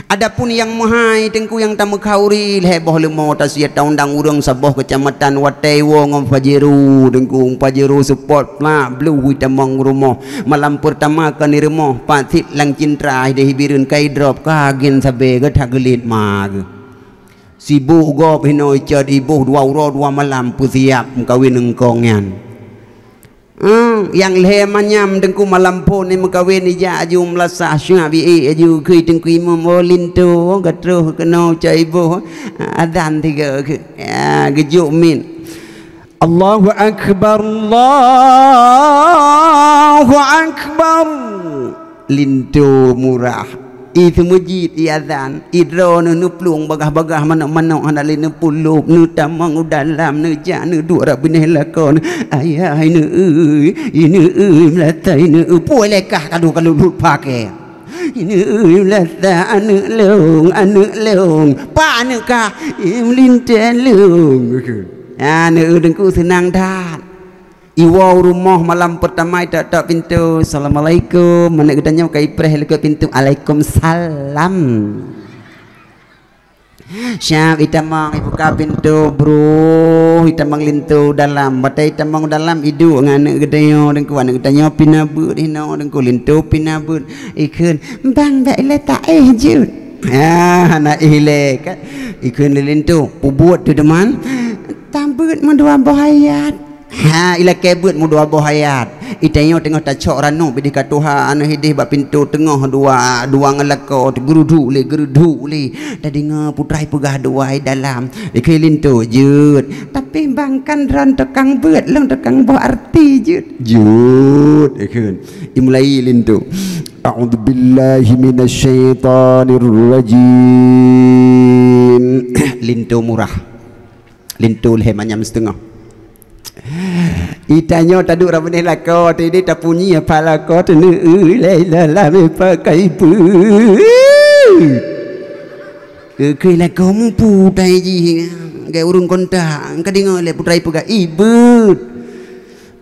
Adapun nyang meuhai Teungku nyang tameukhauri lhée boh leumo tasiet taundang ureuëng saboh keucamatan watée iwoe ngon Pajero Teungku, Pajero seupôt plak blueh itamong rumoh. Malam peurtama ka nirumoh, pat sit lam cintra deh bireuen kai drop ka gen sabe geutak geulit ma geuh. Sibok gob hinoe cot iboh dua uroe dua malam peusiab meukawen eungkong nyan. Hmm, nyang lhèe manyam teungku malam phôn ni meukawen ijak aju meulasah syuak bi ék aju keu teungku imum, oh linto ka troh keunoe cai boh adan tiga keu. Ya, geujok mit. Allahu akbar, Allahu akbar. Linto murah. I seumeujid, i azan, i droeneuh neuplueng bagah-bagah manok-manok hana lé neupulop, neutamong u dalam, neujak neuduek rab binéh lakoe, "Ayah, ineuk eu, ineuk eu, meulatai ineuk eu." Puih lé kah kalu-kalu lut paké. "Ineuk eu, meulatai aneuk lôn, aneuk lôn." "Pak aneuk kah?" "Meulintèe lôn." Aneuk eu teungku seunang that. Iwoe u rumoh malam peurtama itok-tok pintoe, "Assalamualaikum." Aneuk geutanyoe ka ipreh lé keu pintoe, "Alaikumsalam." Siap itamong ibuka pintoe, bruh, itamong linto dalam. Watèe itamong dalam iduek ngon aneuk geutanyoe teungku, aneuk geutanyoe pih na beuet hinoe teungku, linto pih na beuet. Ikheun, "Bang, bèk ilèe taéh jeuet." Ah, hana éh lé kan. Ikheun lé linto, "Peubuet teuh deuman." "Tabeuet meudua boh ayat." Ha, ilakèe beuet meudua boh ayat. Itanyoe teungoh tacok ranub idéh ka tuha, aneuk idéh bak pintoe teungoh dua, dua ngon lakoe, geuruduk lé, geuruduk lé. Tadeungoe putra ipeugah dua i dalam. Ikheun linto, "Jeuet." "Tapi bang kan droen tukang beuet, lôn tukang boh arti jeuet." "Jeuet." Ikheun. Imulai linto. "A'udzubillahi minasyaitonirrajim." Linto murah. Linto lhèe manyam siteungoh. Itanyoe taduek rab binéh lakoe, teudeh tapunyi apa lakoe, "Teuneuk eu lé dalam pakai beuet." Keu-keu lakoe mupu tai jih, gaya ureueng kontak, ka deungoe lé putra ipeugah, "Ih, beuet."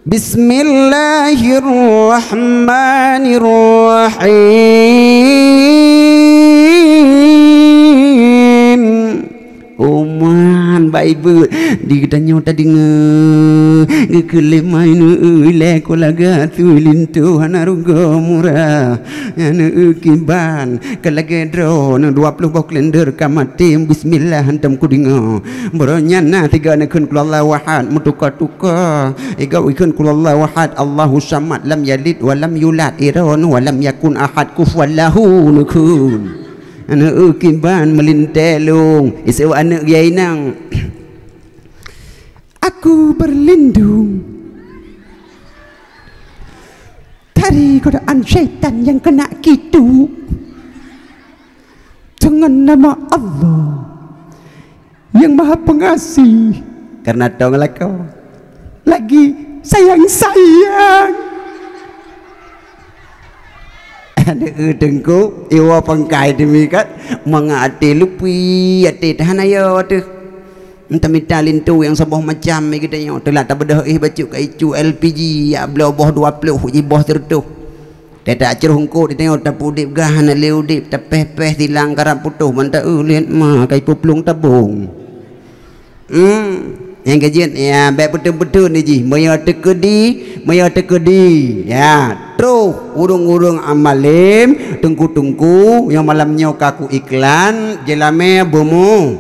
Bismillahirrahmanirrahim. Oman bak ibeut di geutanyoe tadeungoe, geukheun lé mai neueu ilée ko lagak ateueh linto hana rugoe murah. Nyan neueu kiban ka lagée droeneuh dua ploh boh kalender ka maté, bismillah hantom kudeungoe. Baroe nyan na sigoe neukheun qul huwallahu ahad, meutuka-tuka. Igob ikheun qul huwallahu ahad, Allahus samad, lam yalid wa lam yulad, iroe neuh wa lam yakun ahad kufuwan lahu neukheun. Aneuk kiban meulintée lôn, iseue aneuk geuh inong. Aku berlindung dari godaan syaitan yang kena kitu dengan nama Allah yang Maha Pengasih. Karena tong lako lagi sayang-sayang. Aneuk teungku, iwoe pangkai demi kat, mangat até lupi, até tahan ayo teuh. Mita-mita linto nyang saboh macam, geutanyoe teulat tabeudôh éh bacut ka icu L P G, ya bloe boh dua ploh, jiboh sireutoh. Teutak cruh eungkôt geutanyoe tapeuudép gah hana lé udép, tapéh-péh silang karab putôh, ban taeu liet ma ka ipeuplueng tabong. Hmm, nyang keujeuet, ya, bék beutôi-beutôi ni jih. Meunyoe teukeudi, meunyoe teukeudi, ya, troh ureuëng-ureuëng amalém, teungku-teungku, nyang malam nyoe ka ku iklan, jeulamé beumu-,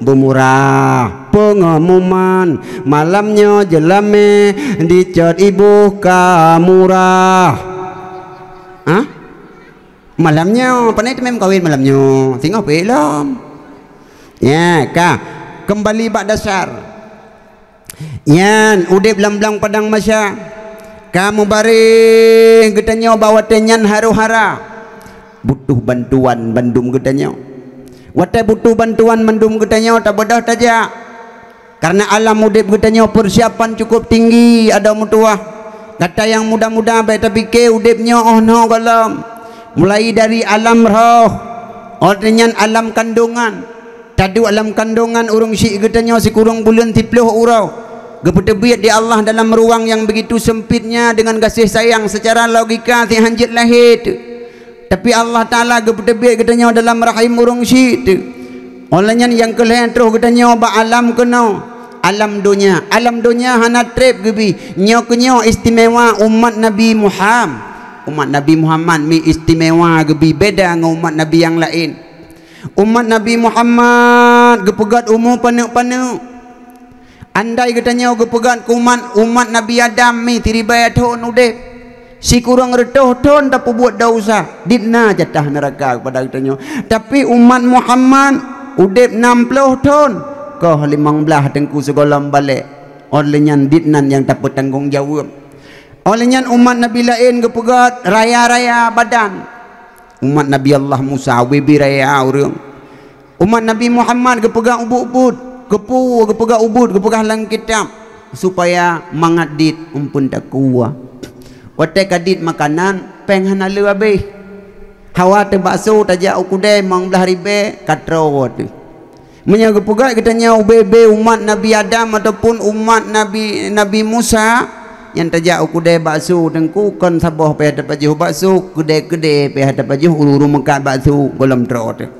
beumurah. Peungumuman, malam nyoe jeulamé dicot iboh ka murah. Hah? Malam nyoe, pane teumé meukawen malam nyoe? Singoh peuék lom. Nya, ka. Keumbali bak dasar. Nyan, udép lam blang padang mahsyar. Ka mubareh geutanyoe bak watée nyan harôh hara. Butuh bantuan bandum geutanyoe. Watée butuh bantuan bandum geutanyoe, tabeudôh tajak. Karena alam udép geutanyoe persiapan cukup tinggi adoe meutuwah. Gata nyang muda-muda bék tapike udép nyoe óh noe gohlom. Mulai dari alam roh, óh lheueh nyan alam kandongan. Taduek lam kandongan ureuëng syik geutanyoe sikureueng buleuen siplôh uroe. Geupeuteubiet di Allah dalam ruang yang begitu sempitnya dengan gaséh sayang, secara logika si hanjeuet lahé teuh. Tapi Allah Taala geupeuteubiet geutanyoe dalam rahim ureuëng syik teuh. Óh lheueh nyan nyang keu lhée troh geutanyoe bak alam keunoe, alam donya. Alam donya hana treb geubi. Nyoe keunyoe istimewa umat Nabi Muham-, umat Nabi Muhammad mi istimewa geubi, beda ngon umat Nabi nyang laén. Umat Nabi Muhammad geupeugét umu paneuk-paneuk. Andai geutanyoe geupeugah keu umat, umat Nabi Adam mi siribèe thon udép, sikureueng reutôh thon tapeubuet desya, dit na jatah neuraka keupada geutanyoe. Tapi umat Muhammad udép nam ploh thon, koh limong blaih teungku sigohlom balek. Óh lheueh nyan dit nan nyang tapeutanggong jaweueb. Óh lheueh nyan umat Nabi laén geupeugah raya-raya badan. Umat Nabi Allah Musa ubé-bé raya ureuëng. Umat Nabi Muhammad geupeugah ubit-ubit, geupeue geupeugah ubit, geupeugah lam kitab, supaya mangat dit umpun takue. Watée ka dit makanan, péng hana le habéh. Hawa teuh bakso tajak u keudè limong blaih ribèe ka troe teuh. Meunyoe geupeugah geutanyoe ubé-bé umat Nabi Adam ataupun umat Nabi, Nabi Musa, nyang tajak u keudè bakso teungku kon saboh payah tapajoh bakso, keudè-keudè payah tapajoh ureuëng-ureuëng meukat bakso gohlom troe teuh.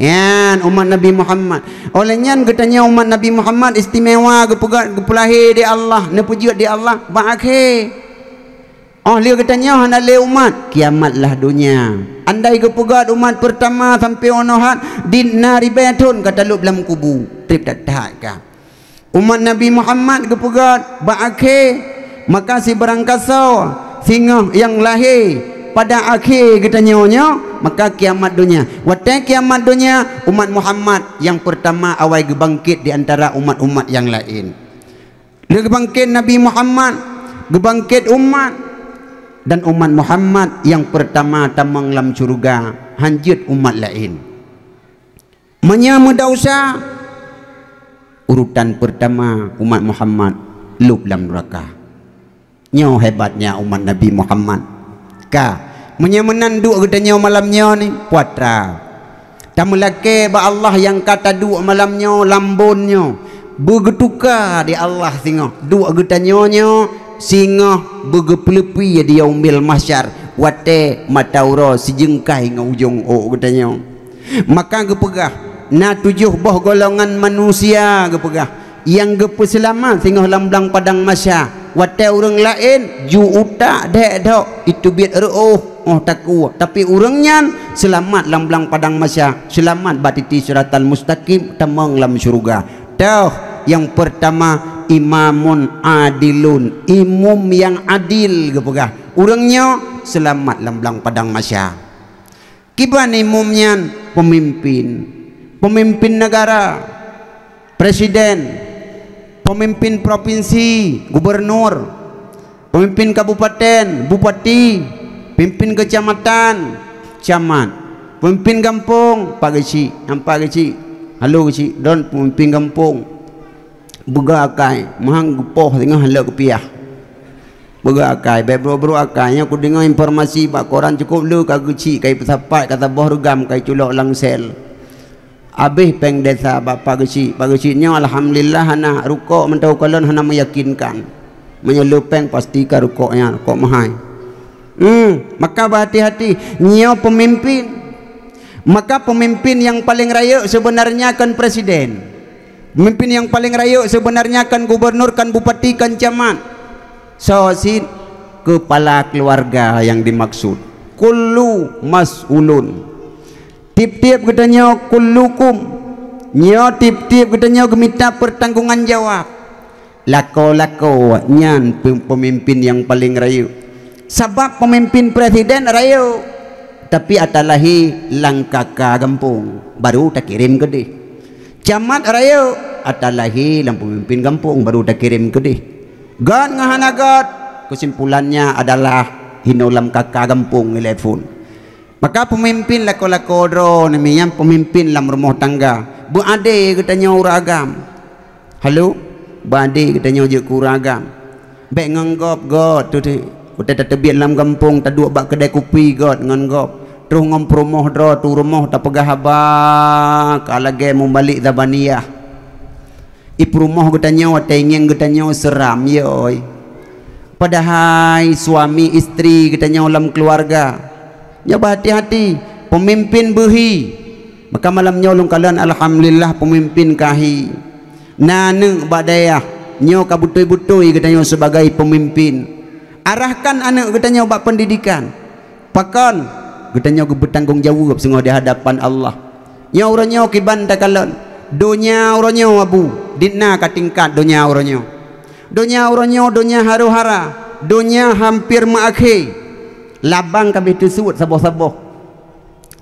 Nyan umat Nabi Muhammad. Óh lheueh nyan geutanyoe umat Nabi Muhammad istimewa geupeugah geupeulahé di Allah, neupeujeuet di Allah bak akhé. Óh lheueh geutanyoe hana lé umat, kiamat lah donya. Andai geupeugah umat peurtama sampoe unoe hat, dit na ribèe thon ka talôb lam kubu, treb that-that ka. Umat Nabi Muhammad geupeugah bak akhé, maka sibarang kasoe singoh nyang lahé pada akhé geutanyoe nyoe, maka kiamat donya. Watée kiamat donya, umat Muhammad nyang peurtama awai geubangkét di antara umat-umat nyang laén. Lheueh geubangkét Nabi Muhammad, geubangkét umat, dan umat Muhammad nyang peurtama tamong lam syeuruga, hanjeuet umat laén. Meunyoe meudesya, urutan peurtama umat Muhammad lôb lam nuraka. Nyoe hebatnya umat Nabi Muhammad. Ka, meunyoe meunan duek geutanyoe malam nyoe ni, puatra. Tameulakée bak Allah nyang ka taduek malam nyoe lam bon nyoe, beugeutuka di Allah singoh. Duek geutanyoe nyoe singoh beugeupeuleupi di Yaumil Mahsyar, watée mata uroe sijeungkai ngon ujong ôk geutanyoe. Maka geupeugah, na tujoh boh golongan manusia geupeugah, nyang geupeuseulamat singoh lam blang padang mahsya. Watée ureuëng laén ju utak dék dok, iteubiet reuôh óh takue, tapi ureuëng nyan seulamat lam blang padang mahsya, seulamat bak titi siratal mustaqim, tamong lam syeuruga. Toh, nyang peurtama, imamun adilun, imum nyang adil geupeugah. Ureuëng nyoe seulamat lam blang padang mahsya. Kiban imum nyan? Peumimpin, peumimpin neugara, presiden, peumimpin propinsi, gubernur, peumimpin kabupaten, bupati, peumimpin keucamatan, camat, peumimpin gampông, pak geuchik, nyang pak geuchik, halo geuchik, don peumimpin gampông. Beuga akai, meuhang geupoh singoh lheueh geupiah. Beuga akai, bék brok-brok akai. Nyoe kudeungoe informasi bak koran cukôp le ka geuchik, ka ipeusapat, ka saboh reugam, ka iculok lam sel. Abéh péng desa bak pak geuchik. Pak geuchik nyoe alhamdulillah hana, rukok mantong ukalon hana meyakinkan. Meunyoe le péng pasti ka rukok nyan, rukok meuhai. Hmm, maka beuhati-hati. Nyoe peumimpin. Maka peumimpin nyang paleng rayeuk seubeunarnya kon presiden. Peumimpin nyang paleng rayeuk seubeunarnya kon gubernur, kon bupati, kon camat. Soe cit? Keupala keuluwarga nyang dimaksud. Kullu mas'ulun. Tieb-tieb geutanyoe, kullukum. Nyoe tieb-tieb geutanyoe geumita peurtanggongan jawab. Lakoe-lakoe nyan pe-, peumimpin nyang paleng rayeuk. Sabab peumimpin presiden rayeuk, tapi ata lahé lam K K gampông, baru takirém keudeh. Camat rayeuk, ata lahé lam peumimpin gampông, baru takirém keudeh. Göt ngon hana göt, keusimpulannya adalah hinoe lam K K gampông ngon lé phon. Maka peumimpin lakoe-lakoe droe nyan, peumimpin lam rumoh tangga. Beuadé geutanyoe ureuëng agam. Halo, beuadé geutanyoe jeuet keu ureuëng agam. Bék ngon gob göt tu teuh. Watée tateubiet lam gampông, taduek bak keudè kupi göt ngon gob. Troh ngon peurumoh droe tu rumoh tapeugah haba ka lagée mubalek zabaniyah. I peurumoh geutanyoe watée ngieng geutanyoe seuram, yoi. Padahai suami istri geutanyoe lam keuluwarga. Nyoe beuhati-hati, peumimpin beuhi. Maka malam nyoe lôn kalon alhamdulillah peumimpin ka hi. Na aneuëk bak dayah, nyoe ka beutôi-beutôi geutanyoe sibagai peumimpin. Arahkan aneuëk geutanyoe bak peundidikan. Pakon? Geutanyoe geupeutanggong jaweueb singoh di hadapan Allah. Nyoe uroe nyoe kiban takalon. Donya uroe nyoe, Abu, di na ka tingkat donya uroe nyoe. Donya uroe nyoe, donya haro-hara, donya hampir meuakhé. Labang ka abéh teusuet saboh-saboh.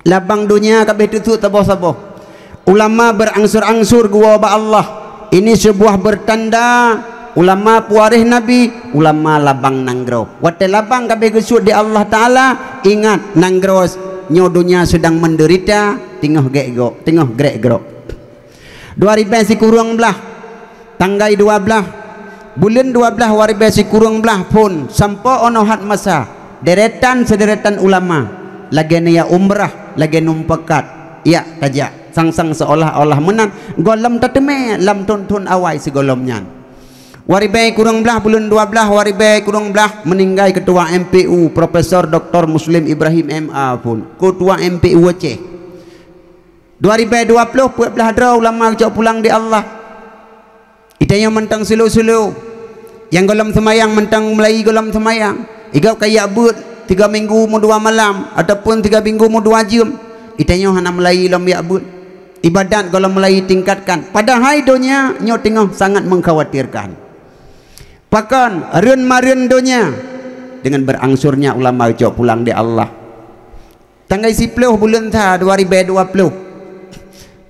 Labang donya ka abéh teusuet saboh-saboh. Ulama berangsur-angsur geuwoe bak Allah. Ini sebuah bertanda ulama pewaréh Nabi, ulama labang nanggroe. Watée labang ka abéh geusuet di Allah Taala, ingat, nanggroe nyoe donya sedang menderita, teungoh gek-gok, teungoh grek-grok. Dua ribée sikureueng blaih, tanggai dua blaih, buleuen dua blaih dua ribée sikureueng blaih phon sampoe 'oh noe hat masa, deretan seuderetan ulama lagée neujak umrah, lagée neumupakat, jak tajak, sang-sang seolah-olah meunan gohlom tateumé lam thon-thon awai sigohlom nyan. Dua ribée kureueng blaih, buleuen dua blaih dua ribée kureueng blaih, meuninggai Ketua M P U, Profesor Doktor Muslim Ibrahim M A phon, Ketua M P U Aceh. Dua ribée dua ploh, peuet blaih droe ulama geucok pulang di Allah. Itanyoe mantong sulu-sulu. Nyang gohlom seumayang mantong mulai gohlom seumayang. Igob kajak beuet tiga minggu meudua malam ataupun tiga minggu meudua jeuem. Itanyoe hana mulai lom jak beuet. Ibadat gohlom mulai tingkatkan. Padahai donya nyoe teungoh sangat mengkhawatirkan. Pakon reuen-mareuen donya dengan berangsurnya ulama geucok pulang di Allah. Tanggai siploh buleuen sa dua ribée dua ploh.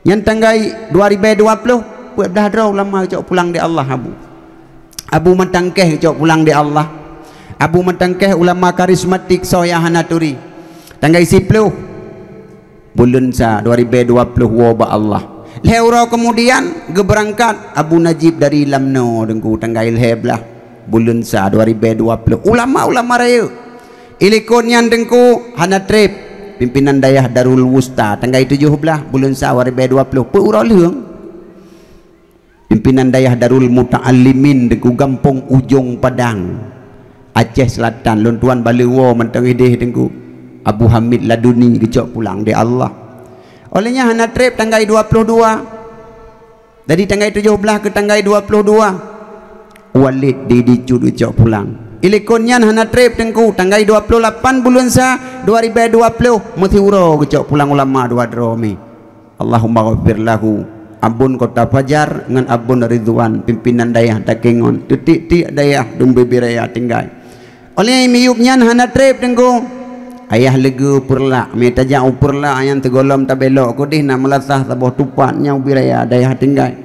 Nyan tanggai dua ribée dua ploh, peuet blaih droe ulama geucok pulang di Allah, Abu. Abu Matang Keh geucok pulang di Allah. Abu Matang Keh ulama karismatik, soe nyang hana turi. Tanggai siploh buleuen sa dua ribée dua ploh woe bak Allah. Lhée uroe keumudian geubeurangkat Abu Najib dari Lamno, Teungku, tanggai lhée blaih buleuen sa dua ribée dua ploh. Ulama-ulama rayeuk. Ilikot nyan Teungku hana treb, pimpinan dayah Darul Wusta, tanggai tujoh blaih buleuen sa dua ribée dua ploh, peuet uroe lheueng. Pimpinan dayah Darul Muta'allimin Teungku, Gampông Ujong Padang, Aceh Selatan, lôn tuan baleue woe mantong ideh Teungku. Abu Hamid Laduni geucok pulang di Allah. Óh lheueh nyan hana treb tanggai dua ploh dua. Dari tanggai tujoh blaih keu tanggai dua ploh dua, Walid di Dicut geucok pulang. Ilikot nyan hana treb Teungku, tanggai dua ploh lapan buleuen sa dua ribée dua ploh, meusiuroe geucok pulang ulama dua droe mi. Allahumma ghafir lahu. Abon Kota Fajar ngon Abon Ridwan, pimpinan dayah Takengon, tiek-tiek dayah dum bubé raya tinggai. Óh lheueh miyueb nyan hana treb Teungku. Ayah leugeue Peureulak, mita jak u Peureulak nyan teugohlom tabelok keudeh na meulasah saboh tupat nyang bubé raya dayah tinggai.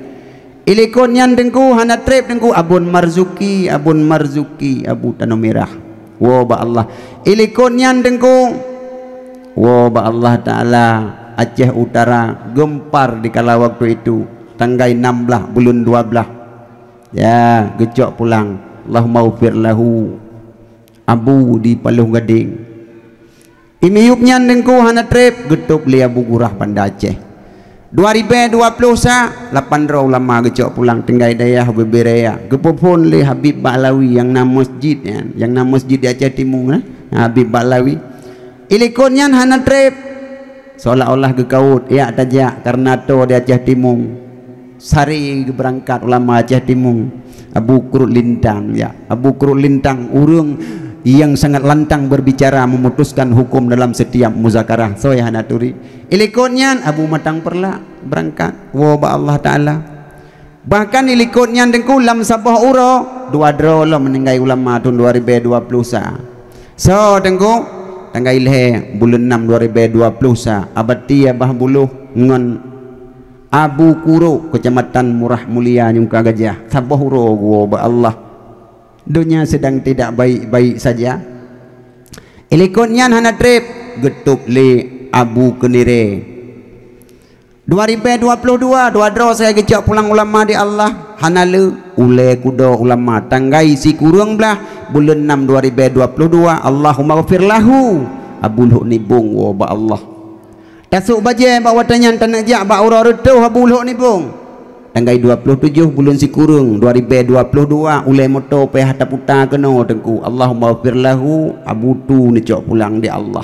Ilikot nyan Teungku hana treb Teungku, Abon Marzuki, Abon Marzuki, Abu Tanoh Mirah. Woe bak Allah. Ilikot nyan Teungku, woe bak Allah Taala, Aceh Utara geumpar di kala waktu itu, tanggai nam blaih buleuen dua blaih. Ya, geucok pulang. Allahumma ghfir lahu. Abu di Paloh Gadeng. Imiyueb nyan Teungku hana treb, geutôb lé Abu Gurah Banda Aceh. Dua ribée dua ploh sa, lapan droe ulama geucok pulang tinggai dayah bubé raya. Geupeuphon lé Habib Bahlawi nyang na masjid nyan, nyang na masjid di Aceh Timu na, Habib Bahlawi. Ilikot nyan hana treb. Seolah-olah geukawot, jak tajak kareuna toe di Aceh Timu. Sari geubeurangkat ulama Aceh Timu, Abu Krut Lintang, ya. Abu Krut Lintang, ureuëng yang sangat lantang berbicara, memutuskan hukum dalam setiap muzakarah. Soe hana turi. Ilikot nyan, Abu Matang Peureulak beurangkat, woe bak Allah Taala. Bahkan ilikot nyan Teungku lam saboh uroe, dua droe lom meuninggai ulama thon dua ribée dua ploh sa. Soe Teungku? Tanggai lhée buleuen nam dua ribée dua ploh sa, Abati Abah Buloh ngon Abu Kuro, Kecamatan Murah Mulia, Nyungka Gajah. Saboh uroe geuwoe bak Allah. Donya sedang tidak baik-baik saja. Ilikot nyan hana treb, geutôb lé Abu Keunire. Dua ribée dua ploh dua, dua droe sagai geucok pulang ulama di Allah, hana le, ulée kudo ulama, tanggai sikureueng blaih buleuen nam dua ribée dua ploh dua, Allahumma ghafir lahu, Abu Lhok Nibong woe bak Allah. Tasôk bajée bak watée nyan taneuk jak bak uroe reutôh Abu Lhok Nibong. Tanggai dua ploh tujoh buleuen sikureueng dua ribée dua ploh dua, ulée moto payah taputa keunoe Teungku, Allahumma ghafir lahu, Abu Tu neucok pulang di Allah.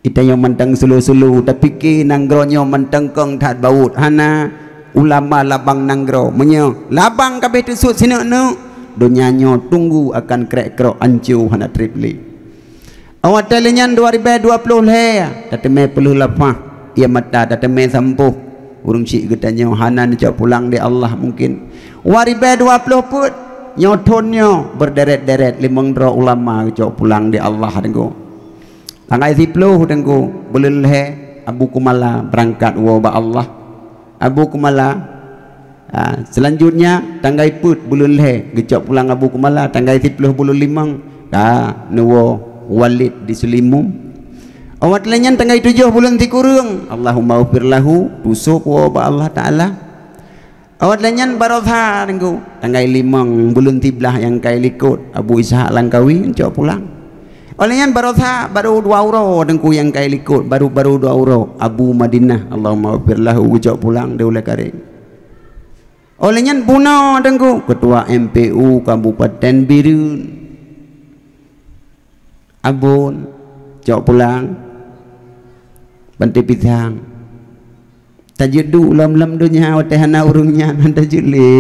Geutanyoe mantong sulu-sulu, tapike nanggroe nyoe mantong kong that bawot, hana ulama labang nanggroe. Meunyoe labang ka abéh teusuet sineuk-neuk, donya nyoe tunggu akan krek-krok anco hana treb lé. Awai lheueh nyan dua ribée dua ploh lhée, tateumé peuleueh lapah, ié mata tateumé sampôh. Ureuëng syiek geutanyoe hana neucok pulang di Allah mungkin. Dua ribèe dua ploh peuet, nyoe thon nyoe beurderet-deret limong droe ulama geucok pulang di Allah, Teungku. Tanggai siploh, Teungku, buleuen lhèe, Abu Kumala beurangkat woe bak Allah. Abu Kumala, ha, seulanjutnya tanggai peuet buleuen lhèe geucok pulang Abu Kumala, tanggai siploh buleuen limong, ha, neuwoe Walid di Seulimum. Awat lheueh nyan tanggai tujoh buleuen sikureueng, Allahummaghfir lahu, teusôb woe bak Allah Taala. Awat lheueh nyan baroesa, Teungku, tanggai limong buleuen siblaih nyang ka likot, Abu Ishaq Langkawi neucok pulang. Awat lheueh nyan baroesa, barô dua uroe, Teungku, nyang ka likot, barô, barô dua uroe, Abu Madinah, Allahummaghfir lahu, geucok pulang di Ulèe Kareng. Awat lheueh nyan bunoe, Teungku, ketua M P U Kabupaten Bireuen. Abon, cok pulang, banté pisang. Tajeuet duek lom lam donya watèe hana ureuëng nyan, hana tajeuet lé.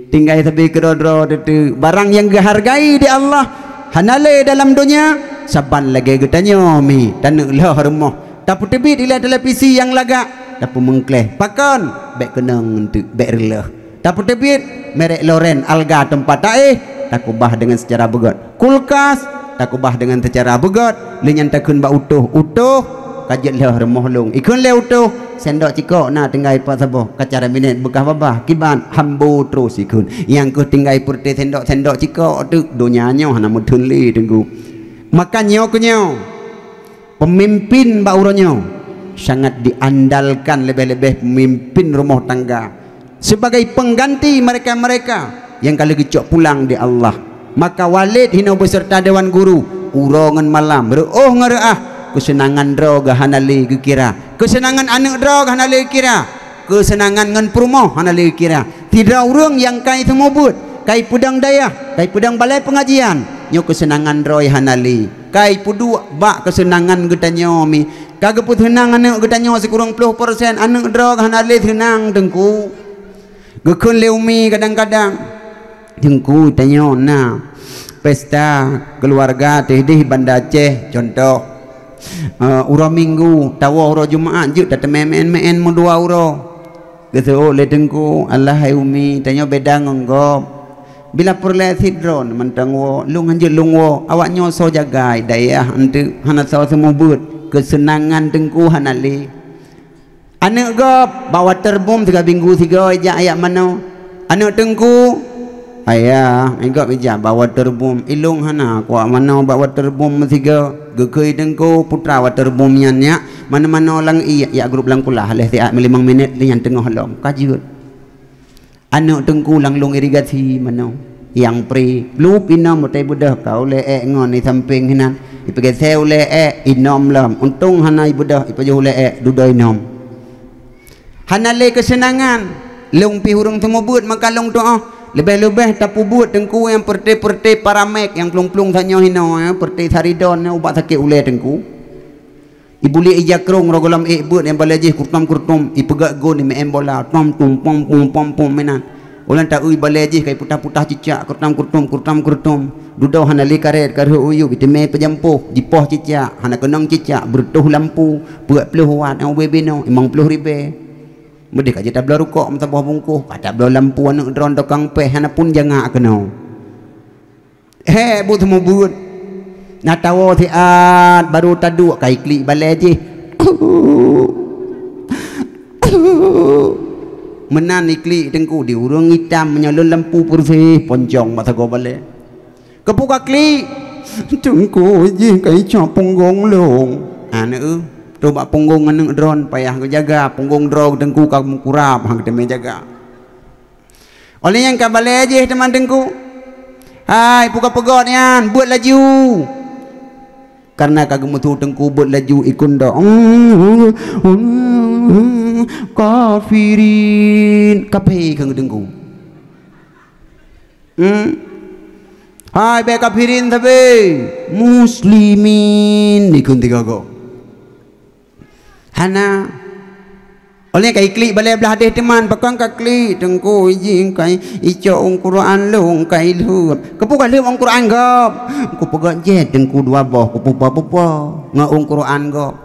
Tinggai sabe keudroe-droe teuteuk. Barang nyang geuhargai di Allah hana lé dalam donya, saban lagèe geutanyoe mi, taneuk lheueh rumoh. Tapeuteubiet ilèe televisi nyang lagak, tapeumeukleh. Pakon? Bèk keunong eunteuk, bèk reuloh. Tapeuteubiet merek Loren, alga teumpat taéh, takeubah deungon seucara beugöt. Kulkas, takeubah deungon seucara beugöt, lheueh nyan takheun bak utôh, "Utôh, ka jeuet lheueh rumoh lôn." Ikheun lé utôh, "Sendok cikok na tinggai pat saboh, ka cara minèt beukah babah, kiban hambo troh sikheun." Nyang keuh tinggai peureute sendok-sendok cikok teuk, donya nyoe hana meutheun lé, Teungku. Maka nyoe keuh nyoe. Peumimpin bak uroe nyoe sangat diandalkan, leubeh-leubeh peumimpin rumoh tangga, sebagai pengganti mereka-mereka nyang ka lheueh geucok pulang di Allah. Maka Walid hinoe beuseurta dewan guru, uroe ngon malam, reuôh ngon reuah, keuseunangan droe geuh hana lé geukira, keuseunangan aneuk droe geuh hana lé geukira, keuseunangan ngon peurumoh hana lé geukira. Sidroe ureuëng nyang ka iseumubeuet, ka ipeudong dayah, ka ipeudong balai peungajian, nyoe keuseunangan droe hana lé. Ka ipeuduek bak keuseunangan geutanyoe mi. Ka geupeuseunang aneuk geutanyoe sikureueng ploh persen, aneuk droe hana lé seunang, Teungku. Geukheun lé umi kadang-kadang, "Teungku, tanyoe na pesta keuluwarga teuh dih Banda Aceh, contoh, eh, uroe Minggu, tawoe uroe Jumaat jeuet tateumé meu'én-meu'én meudua uroe." Geuseuôt lé Teungku, "Alah hai umi, tanyoe beda ngon gob. Bila peureulèe sidroe mantong woe, lôn hanjeuet lôn woe, awaknyoe soe jaga dayah eunteuk, hana soe seumubeuet, keuseunangan Teungku hana lé." Aneuk gob bak waterboom siga minggu sigoe jak yak manoe. Aneuk Teungku, "Ayah, meugob ija bak waterboom." "Ilôn hana kuat manoe bak waterboom meusigoe." Geukheun Teungku, "Putra waterboom nyan nyak, manoe-manoe lam ié, yak grup lam kulah, lheueh siat meulimong minét lé nyan teungoh lom." Ka jeuet. Aneuk Teungku lam lôn irigasi manoe. Nyang pri, plup inom watèe beudôh ka ulèe ék ngon di sampéng hinan. Ipeugeusék ulèe ék, inom lom. Untông hana ibeudôh, ipajoh ulèe ék, dudoe inom. Hana lé keuseunangan. Lôn pih ureuëng seumubeuet maka lôn tu'oh. Leubeh-leubeh tapeubuet Teungku nyang peureute-peureute paramek nyang plueng-plueng tanyoe hinoe, ya, peureute saridon, ya, ubat sakét ulèe Teungku. Ibuliek ija krông roh gohlom ék beuet nyang balèe jih krutom-krutom, ipeugöt gon imeu'én bola, tom tum pom pum pom pum meunan. Ulôn taeu balèe jih ka iputah-putah cicak, krutom-krutom, krutom-krutom. Dudoe hana lé karét, ka rhot u yup, iteumé peujampôh, jipoh cicak, hana keunong cicak, beureutoh lampu, peuet ploh watt nyang ubé binoe, limong ploh ribèe. Meudeh ka jeuet tabloe rukok meusaboh bungkôh, ka tabloe lampu aneuk droen tukang péh, hana pun jangak keunoe. Hék, buet seumubeuet. Na tawoe siat, barô taduek, ka iklik balèe jih. Meunan iklik Teungku, di ureuëng itam meunyoe lôn lampu peureuseh, poncong mata gob balèe. Keupeue ka klik? Teungku, jih ka icok punggong lôn. Aneuk, troh bak punggong aneuk droen payah geujaga, punggong droe Teungku ka meukurab, han geuteumé jaga. Óh lheueh nyan ka balèe jih teuma Teungku. "Hai, peue ka peugöt nyan, beuet laju!" Kareuna ka geumeusu Teungku beuet laju ikun do. "Kafirin." Kaphé kheun Teungku. Hmm? "Hai, bèk kafirin sabe. Muslimin." Ikun tiga go. Hana. Óh lheueh ka iklik balèe blah deh teuma, pakon ka klik, Teungku, ijih ka icok Quran lôn ka ilheueb. Keupeue ka lheueb Quran gob? Kupeugöt jih Teungku dua boh, kupupa-pupa ngon Quran gob.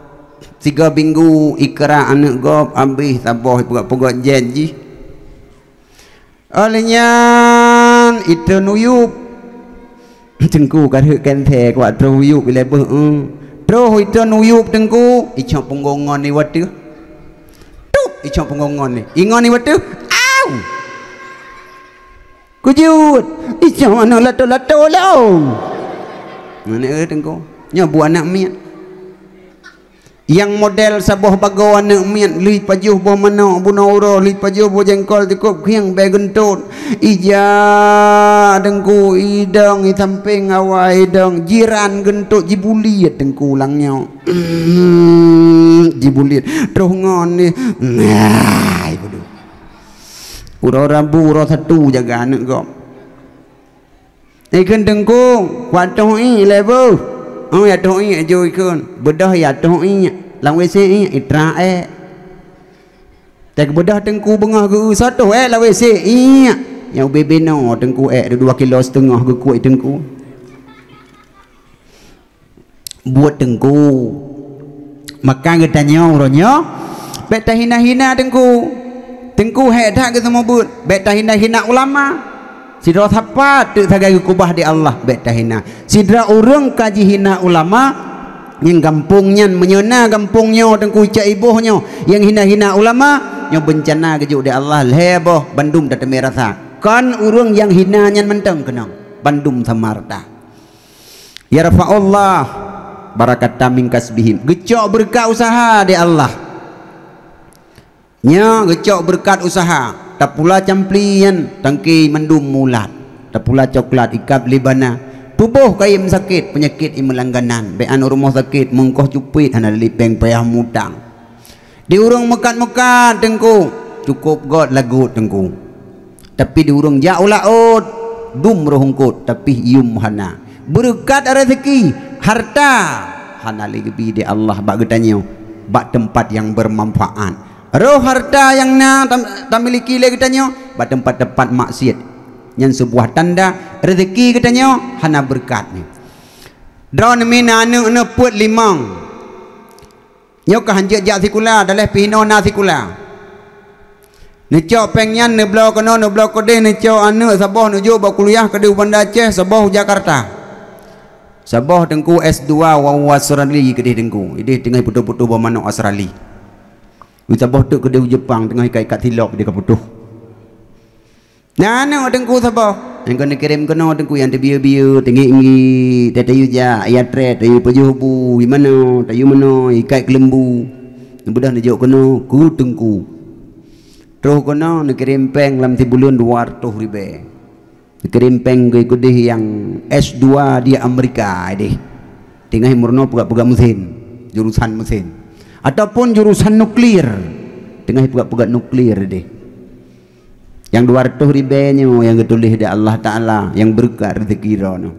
Tiga minggu ikra aneuk gob, abéh saboh peugah-peugah jet jih. Óh lheueh nyan, itreun u yup. Teungku ka rhot keuntée, kuat troh u yup ilée beuh, eh. Troh itreun u yup Teungku, icok punggong ngon iwa teuh. Tup, icok punggong ngon ni. Ingon iwa teuh. Au! Kujut. Icok aneuk lato-lato lom. Aneuk, eh, Teungku. Nyoe buet aneuk miet. Nyang model saboh bagoe aneuk miet, lheueh pajoh boh manok bunoe uroe, lheueh pajoh boh jengkol tikôb khieng bée geuntot. Ija Teungku, idong, isampéng awai idong, jiran geuntot, jibuliet Teungku lam nyoe. Jibuliet. Troh ngon ni. Nah, ibu. Uroe Rabu, uroe Sabtu jaga aneuk gob. Ikheun Teungku, kuat toh iék lé beuh. Oh, ya toh iék jôh ikheun. Beudôh ya toh iék. Lam W C iék, itra ék. Teuh beudôh Teungku beungoh geu-eu soe toh ék lam W C iék. Nyang ubé binoe Teungku ék dua kilo siteungoh geukuek Teungku. Buet Teungku. Maka geutanyoe uroe nyoe, bék tahina-hina Teungku. Teungku hék that geuseumeubeuet, bék tahina-hina ulama. Sidroe sapat teuk sagai geukubah di Allah, bék tahina. Sidroe ureuëng ka jihina ulama, nyang gampông nyan, meunyoe na gampông nyoe Teungku cok iboh nyoe, nyang hina-hina ulama, nyoe beuncana geujok di Allah lhée boh, bandum tateumé rasa. Kon ureuëng nyang hina nyan mantong keunong, bandum sama rata. Yarfa'ullah barakata min kasbihim. Geucok beureukat useuha di Allah. Nyoe geucok beureukat useuha. Tapula campli nyan tangki mandum mulat. Tapula coklat ikab lé bana. Tuboh kayém sakét, peunyakét imeulangganan. Bék aneuk rumoh sakét, meungkoh cupét hana lipéng payah mutang. Di ureuëng meukat-meukat Teungku, cukôp göt lagot Teungku. Tapi di ureuëng jak u laôt, dum roh eungkôt, tapi yum hana. Beureukat rezeki, harta, hana lé geubi di Allah bak geutanyoe, bak teumpat nyang beumanfaat. Roh harta nyang na tam-, tamiliki lé geutanyoe, bak teumpat-teumpat maksiat. Nyan seubuah tanda rezeki geutanyoe hana beureukat nyoe. Droeneuh mina aneuk neupeuet limong. Nyoe ka hanjeuet jak sikula, daleh pih hinoe na sikula. Neucok péng nyan, neubloe keunoe, neubloe keudeh, neucok aneuk saboh neujok bak kuliah keudeh u Banda Aceh, saboh u Jakarta. Saboh Teungku S dua wa Australia keudeh Teungku. Ideh teungoh putôh-putôh boh manok Australia. Saboh teuk keudeh u Jepang teungoh ikat-ikat silop ideh ka putôh. Nyan aneuk Teungku saboh. Nyang keuneuk kirém keunoe Teungku nyang teubieu-bieu, teungiek-ngiek, tayue jak, ya trép, tayue pajoh bu, i manoe, tayue manoe, ikat keuleumbu. Beudôh neujok keunoe, keu Teungku. Troh keunoe neukirém péng lam sibuleuen dua reutôh ribée. Neukirém péng keu keudeh nyang S dua di Amerika deh. Teungoh meurunoe peugah-peugah meusén, jurusan meusén. Ataupun jurusan nuklir. Teungoh peugah-peugah nuklir deh. Nyang dua reutôh ribée nyoe nyang geutuléh di Allah Taala, nyang beureukat rezeki droeneuh.